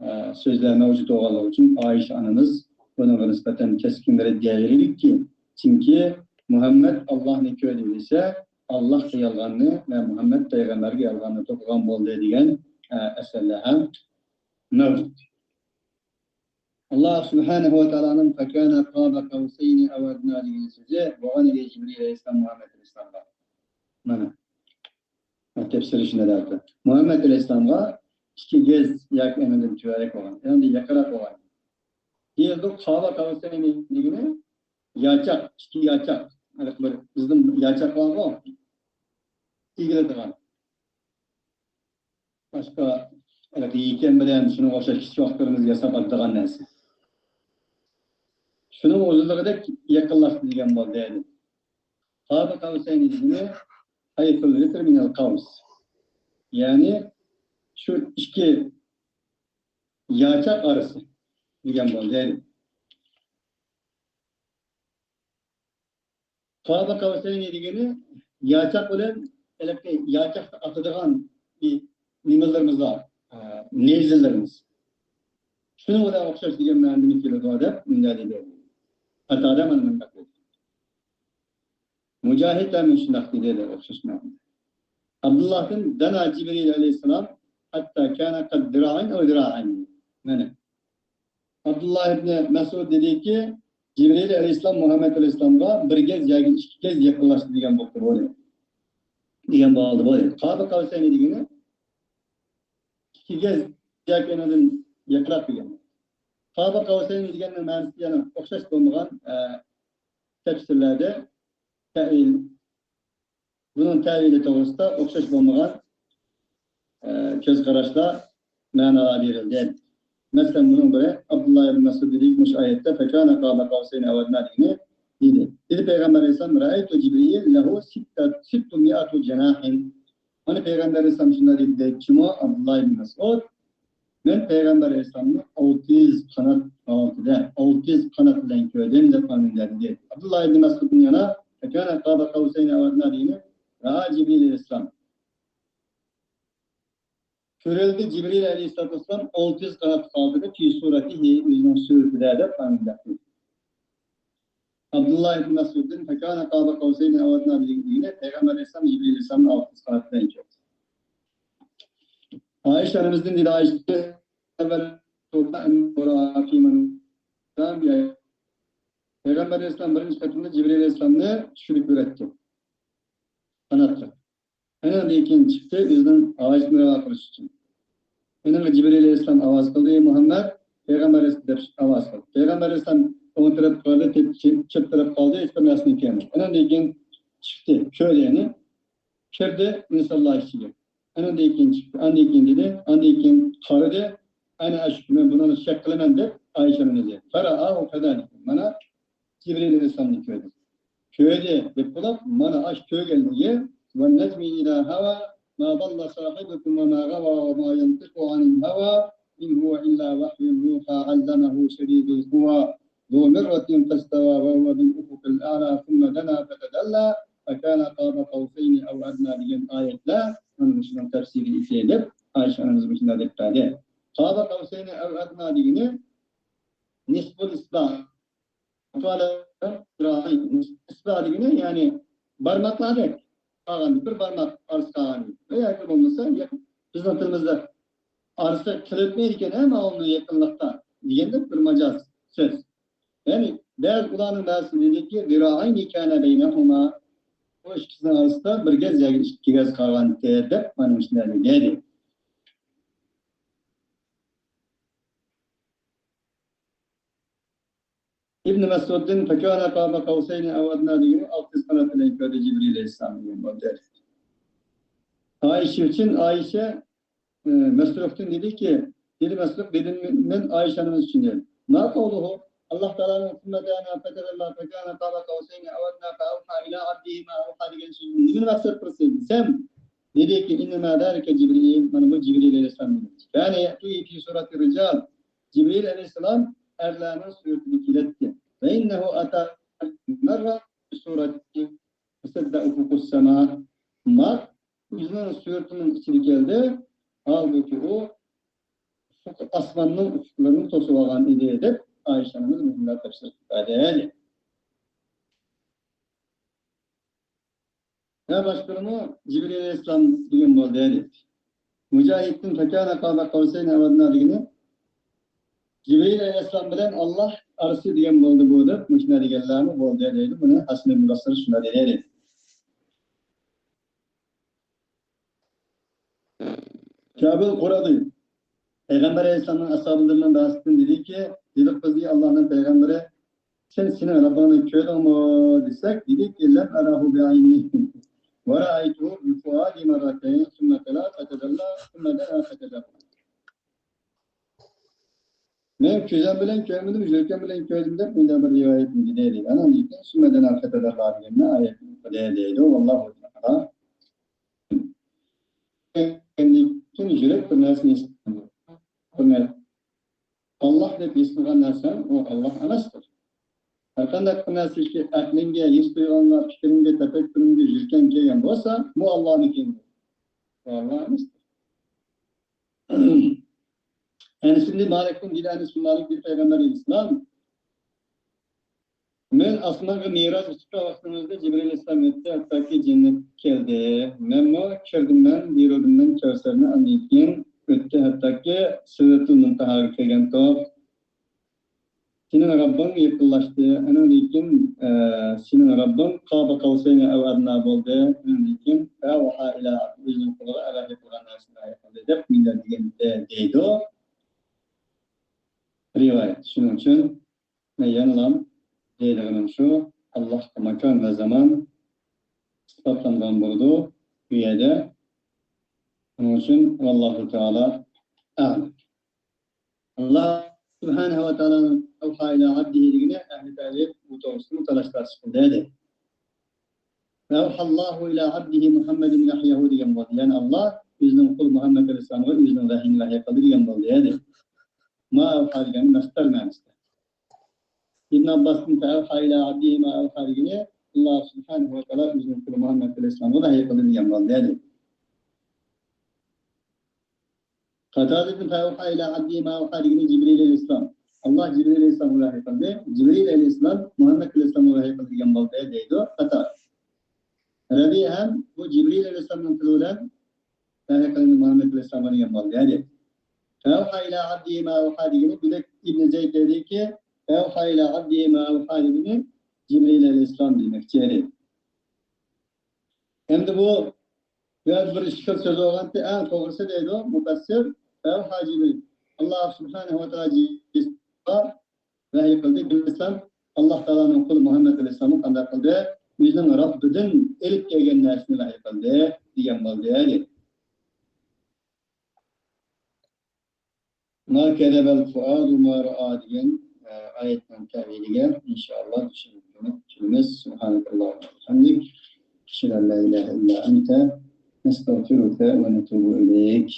ئە، سۆزلەر مەۋجۇت بولغانلىقى ئۈچۈن ئائىشە ئانىمىز بۇنىڭغا نىسبەتەن كەسكىن رەددىيە بېرىدۇكى، چۈنكى مۇھەممەد ئاللاھنى كۆردى دېسە، ئاللاھقا يالغاننى ۋە مۇھەممەد پەيغەمبەرگە يالغاننى توقۇغان بولدى دېگەن، ئە، ئەسەرلەر ھەم مەۋجۇت. ئاللا سۇبھانەھۇ ۋە تائالانىڭ فكان قاب قوسين أو أدنى دېگەن سۆزى بولغان ئىدى جىبرىل ئەلەيھىسسالام مۇھەممەد ئەلەيھىسسالامغا. مانا. تەپسىرى شۇنداق دەپتۇ. مۇھەممەد ئەلەيھىسسالامغا ئىككى گەز ياكى ئۇنىڭدىن تۆۋەنرەك بولغان، ئۇنىڭدىن يېقىنراق بولغان. دېيىلىدۇ، قاب قوسين دېگىنى ياچاق، ئىككى ياچاق. ھېلىقى بىر بىزنىڭ ياچاق بارغۇ، ئېگىلىدىغان. باشقا ھېلىقى يېكەن بىلەن شۇنىڭغا ئوخشاش كىچىك ۋاقىتلىرىمىزدا ياساپ ئاتىدىغان نەرسە. شۇنىڭ ئۇزۇنلۇقىدەك يېقىنلاشتى دېگەن بولدى. قاب قوسين دېگىنى حيث الوتر من القوس. يەنى شۇ ئىككى ياچاق ئارىسى دېگەن بولدى. قاب قوسين دېگىنى ياچاق بىلەن ھېلىقى ياچاقتا ئاتىدىغان نېمىلىرىمىز بار، ئە، نەيزىلىرىمىز. شۇنىڭ بىلەن ئوخشاش دېگەن مەنىدىمۇ كېلىدۇ دەپ مۇنداق دېدى. قاتادە مانا مۇنداق دېدى. مۇجاھىد ھەم شۇنداق دېدى، ئوخشاش مەنىدە. ئابدۇللاھتىن دانا جىبرىل ئەلەيھىسسالام حتى كان قد ذراع أو ذراعين. مانا. ئابدۇللا ئىبنى مەسئۇد دېدىكى، جىبرىل ئەلەيھىسسالام مۇھەممەد ئەلەيھىسسالامغا بىر گەز ياكى ئىككى گەز يېقىنلاشتى دېگەن بولۇپ تۇرغۇدى. دېگەن بولدى، بولدى. قاب قوسين دېگىنى ئىككى گەز ياكى ئۇنىڭدىن يېقىنراق دېگەن. قاب قوسين دېگەننىڭ مەنىسى يەنە ئوخشاش بولمىغان، ئە، تەپسىرلەردە تەئۋىل بۇنىڭ تەۋىلى توغرىسىدا ئوخشاش بولمىغان، ئە، كۆز قاراشلار، مەنالار بېرىلدى. مەسىلەن، بۇنىڭ بىرى، ئابدۇللا ئىبن مەسئۇد دېدى، مۇشۇ ئايەتتە فكان قاب قوسين أو أدنى دېگىنى دېدى. دېدى پەيغەمبەر ئەلەيھىسسالام، رأيت جبريل له ستة، ستمائة جناح. مانا پەيغەمبەر ئەلەيھىسسالام شۇنداق دېدى، دەيدىچۇ ئابدۇللا ئىبن مەسئۇد. مەن پەيغەمبەر ئەلەيھىسسالامنى ئالتە يۈز قانات ھالىتىدە، ئالتە يۈز قانات بىلەن كۆردۈم دەپ مانا مۇنداق دېدى. ئابدۇللا ئىبن مەسئۇدنىڭ يەنە فكان قاب قوسين أو أدنى دېگىنى رأى جبريل عليه السلام. كۆرۈلدى جىبرىل ئەلەيھىسسالاتۇ ۋەسسالام ئالتە يۈز قانات قالدى، في صورته، ئۆزىنىڭ سۈرىتىدە دەپ ئانداق دېدى. ئابدۇللا ئىبن مەسئۇدتىن فكان قاب قوسين أو أدنى دېگىنى پەيغەمبەر ئەلەيھىسسالام جىبرىل ئەلەيھىسسالامنى ئالتە يۈز قانات بىلەن كۆردى. ئائىشە ئانىمىزدىن دېدى، ئائىشە ئەۋۋەل پەيغەمبەر ئەلەيھىسسالام بىرىنچى قېتىمدا جىبرىل ئەلەيھىسسالامنى چۈشىدە كۆرەتتى. قاناتلىق. ئەنە ئاندىن كېيىن چىقتى، ئۆزىنىڭ ھاجىتىنى رىۋا قىلىش ئۈچۈن. ئۇنىڭغا جىبرىل ئەلەيھىسسالام ئاۋاز قىلدى، مۇھەممەد پەيغەمبەر دەپ ئاۋاز قىلدى. پەيغەمبەر ئەلەيھىسسالام ئوڭ تەرەپكە قارىدى، چەپ، چەپ تەرەپكە قارىدى، ھېچبىر نەرسىنى كۆرمىدى. ئۇنىڭدىن كېيىن چىقتى، كۆردى يەنى. كىردى ئىنسانلار ئىچىگە. ئۇنىڭدىن كېيىن چىقتى، ئاندىن كېيىن دېدى، ئاندىن كېيىن قارىدى، ئەنە ئاشۇ مەن بۇنى شەك قىلىمەن دەپ ئائىشە ئانىمىز دېدى. فرآه كذلك. مانا جىبرىل ئەلەيھىسسالامنى كۆردى. كۆردى دەپ بولۇپ، مانا ئاشۇ كۆرگەنلىكى. والنجم إذا هوى ما ضل صاحبكم وما غوى وما ينطق عن الهوى إن هو إلا وحي يوحى علمه شديد القوى ذو مرة فاستوى وهو بالأفق الأعلى ثم دنا فتدلى فكان قاب قوسين أو أدنى دېگەن ئايەتلەر مانا مۇشۇنىڭ تەپسىرى ئىدى دەپ ئائىشە ئانىمىز مۇشۇنداق دەپ بەردى. قاب قوسين أو أدنى دېگىنى نصف الإصبع. ئىسبا دېگىنى، يەنى بارماقلاردەك قالغان، بىر بارماق ئارىسى قالغان. ياكى بولمىسا، يېقىن، بىزنىڭ تىلىمىزدا ئارىسى قىلىنمايدىكەن، ھە، ماۋۇنىڭ يېقىنلىقتا دېگەندەك بىر ماجاز سۆز. يەنى بەزى ئۇلارنىڭ بەزىسى دېدىكى، ذراعين كان بينهما. بۇ ئىككىسىنىڭ ئارىسىدا بىر گەز ياكى ئىككى گەز قالغانتى دەپ مانا مۇشۇنداق دېدى. ئىبن مەسئۇدتىن فكان قاب قوسين أو أدنى دېگىنى ئالتە يۈز قانات بىلەن كۆردى جىبرىل ئەلەيھىسسالام دېگەن بولدى. ئائىشە ئۈچۈن، ئائىشە، ئە، مەسرۇقتىن دېدىكى، دېدى مەسرۇق، دېدىم مەن ئائىشە ئانىمىز ئۈچۈن دېدى. ما قولۇھۇ، ئاللا تائالانىڭ ثم دنا فتدلى فكان قاب قوسين أو أدنى فأوحى إلى عبده ما أوحى دېگەن سۆزدىن نېمىنى مەقسەت قىلىسىز دېسەم، دېدىكى، إنما ذلك جبريل، مانا بۇ جىبرىل ئەلەيھىسسالام دېدى. كان يأتيه في صورة الرجال، جىبرىل ئەلەيھىسسالام ئەرلەرنىڭ سۈرىتىدە كېلەتتى. فإنه أتى مرة بصورته فسد أفق السماء. ماق ئۆزىنىڭ سۈرىتىنىڭ ئىچىدە كەلدى. ھالبۇكى ئۇ ئاسماننىڭ ئۇپۇقلىرىنى توسۇۋالغان ئىدى، دەپ ئائىشە ئانىمىز مۇشۇنداق تەپسىر قىلىپ بەردى. ھە، باشقىلىرىمۇ جىبرىل ئەلەيھىسسالام دېگەن بولدى، دەيدۇ. مۇجاھىدتىن فكان قاب قوسين أو أدنى دېگىنى، جىبرىل ئەلەيھىسسالام بىلەن ئاللا ئارىسى دېگەن بولدى بۇ، دەپ مۇشۇنداق دېگەنلەرمۇ بولدى، دەيدۇ. بۇنى ھەسەن ئىبن بەسرى شۇنداق دەيدۇ. كەبىل قۇرادى پەيغەمبەر ئەلەيھىسسالامنىڭ ئەسھابلىرىنىڭ بەزىسىدىن دېدىكى، دېدۇق بىزگە ئاللانىڭ پەيغەمبىرى، سەن سېنىڭ رەببىڭنى كۆردۈڭمۇ دېسەك، دېدىكى، لم أره بعيني ورأيته بفؤادي مرتين ثم تلا فتدلى ثم دنا فتدلى. مەن كۆزۈم بىلەن كۆرمىدىم، يۈرىكىم بىلەن كۆردۈم دەپ مۇنداق بىر رىۋايەتنى دېدى. ئاندىن كېيىن ثم دنا فتدلى دېگەندە ئايەتنى ئوقۇدى دەيدۇ. والله تعالى كېيىن يۈرەك بىر نەرسىنى ھېس قىلىدۇ. بىر نەرسە. ئاللا دەپ ھېس قىلغان نەرسەڭ، ئۇ ئاللا ئەمەستۇر. ھەرقانداق بىر نەرسىكى ئەقلىڭگە، ھېس تۇيغۇڭغا، پىكرىڭگە، تەپەككۇرۇڭگە، يۈرىكىڭگە كەلگەن بولسا، بۇ ئاللانىڭكى. ئۇ ئاللا ئەمەستۇر. ئەنەس ئىبن مالىكتىن دېدى، ئەنەس ئىبن مالىك دېدى، پەيغەمبەر ئەلەيھىسسالام، مەن ئاسمانغا مىراج چىققان ۋاقتىمىزدا جىبرىل ئەلەيھىسسالام ئۆتتى، ھەتتاكى جەننەتكە كەلدى. مەنمۇ كىردىم، مەن بۇيرۇلدۇم، مەن كەۋسەرنى ئاندىن كېيىن ئۆتتى، ھەتتاكى سىدرەتۇل مۇنتەھاغا كەلگەن توپ. سېنىڭ رەببىڭ يېقىنلاشتى. ئۇنىڭدىن كېيىن، ئە، سېنىڭ رەببىڭ قاب قوسين أو أدنى بولدى. ئۇنىڭدىن كېيىن فأوحى إلى عبده، ئۆزىنىڭ قۇلىغا ئەۋەتىدىغان نەرسىنى ۋەھىي قىلدى دەپ مۇنداق دېگەن، دەيدۇ. رىۋايەت. شۇنىڭ ئۈچۈن مەن يەنىلا دەيدىغىنىم شۇ، ئاللاھقا ماكان ۋە زامان ئىسپاتلانغان بولىدۇ بۇ يەردە. شۇنىڭ ئۈچۈن ۋاللاھۇ تائالا ئەلەم. ئاللا سۇبھانەھۇ ۋە تائالانىڭ ئەۋھا ئىلە ئابدىھى دېگىنى ئەھلى تەۋھىد بۇ توغرىسىدىمۇ تالاش تارتىش قىلدى دەيدۇ. ۋە ئەۋھاللاھۇ ئىلە ئابدىھى مۇھەممەدىن ۋەھيەھۇ دېگەن بولدى. يەنى ئاللا ئۆزىنىڭ قۇلى مۇھەممەد ئەلەيھىسسالامغا ئۆزىنىڭ ۋەھيىنى ۋەھيى قىلدى دېگەن بولدى دەيدۇ. ما ئەۋھا دېگەن مەسدەر مەنىسىدە. ئىبن ئابباستىن فەئەۋھا ئىلە ئابدىھى ما ئەۋھا دېگىنى ئاللا سۇبھانەھۇ ۋە تائالا ئۆزىنىڭ قۇلى مۇھەممەد ئەلەيھىسسالامغا ۋەھىي قىلدى دېگەن بولدى، يەنى. قاتادىدىن فەئەۋھا ئىلە ئەبدىھى ما ئەۋھا دېگىنى جىبرىل ئەلەيھىسسالام. ئاللا جىبرىل ئەلەيھىسسالامغا ۋەھىي قىلدى. جىبرىل ئەلەيھىسسالام مۇھەممەد ئەلەيھىسسالامغا ۋەھىي قىلدى دېگەن بولدى دەيدۇ قاتادە. رەبىئە ھەم بۇ جىبرىل ئەلەيھىسسالامنىڭ تىلى بىلەن ۋەھىي قىلىندى مۇھەممەد ئەلەيھىسسالامغا دېگەن بولدى. يەنى فەئەۋھا ئىلە ئەبدىھى ما ئەۋھا دېگىنى بۆلەك ئىبن زەيد دەيدىكى، فەئەۋھا ئىلە ئەبدىھى ما ئەۋھا دېگىنى جىبرىل ئەلەيھىسسالام دېمەكچى ئىدى. ئەمدى بۇ يەردە بىر ئىككى خىل سۆز بولغانتى، ئەڭ توغرىسى دەيدۇ مۇپەسسىر، فەئەۋھا جىبرىل. ئاللا سۇبھانەھۇ ۋە تائالا جىبرىلغا ۋەھىي قىلدى. جىبرىل ئەلەيھىسسالام ئاللا تائالانىڭ قۇلى مۇھەممەد ئەلەيھىسسالامغا قانداق قىلدى؟ ئۆزىنىڭ رەببىدىن ئېلىپ كەلگەن نەرسىنى ۋەھىي قىلدى دېگەن بولدى. ما كذب الفؤاد ما رأى دېگەن، ئە، ئايەتنىڭ تەۋھىدىگە ئىنشائاللا چۈشىنىمىز. سبحانك اللهم وبحمدك، أشهد أن لا إله إلا أنت، نستغفرك ونتوب إليك.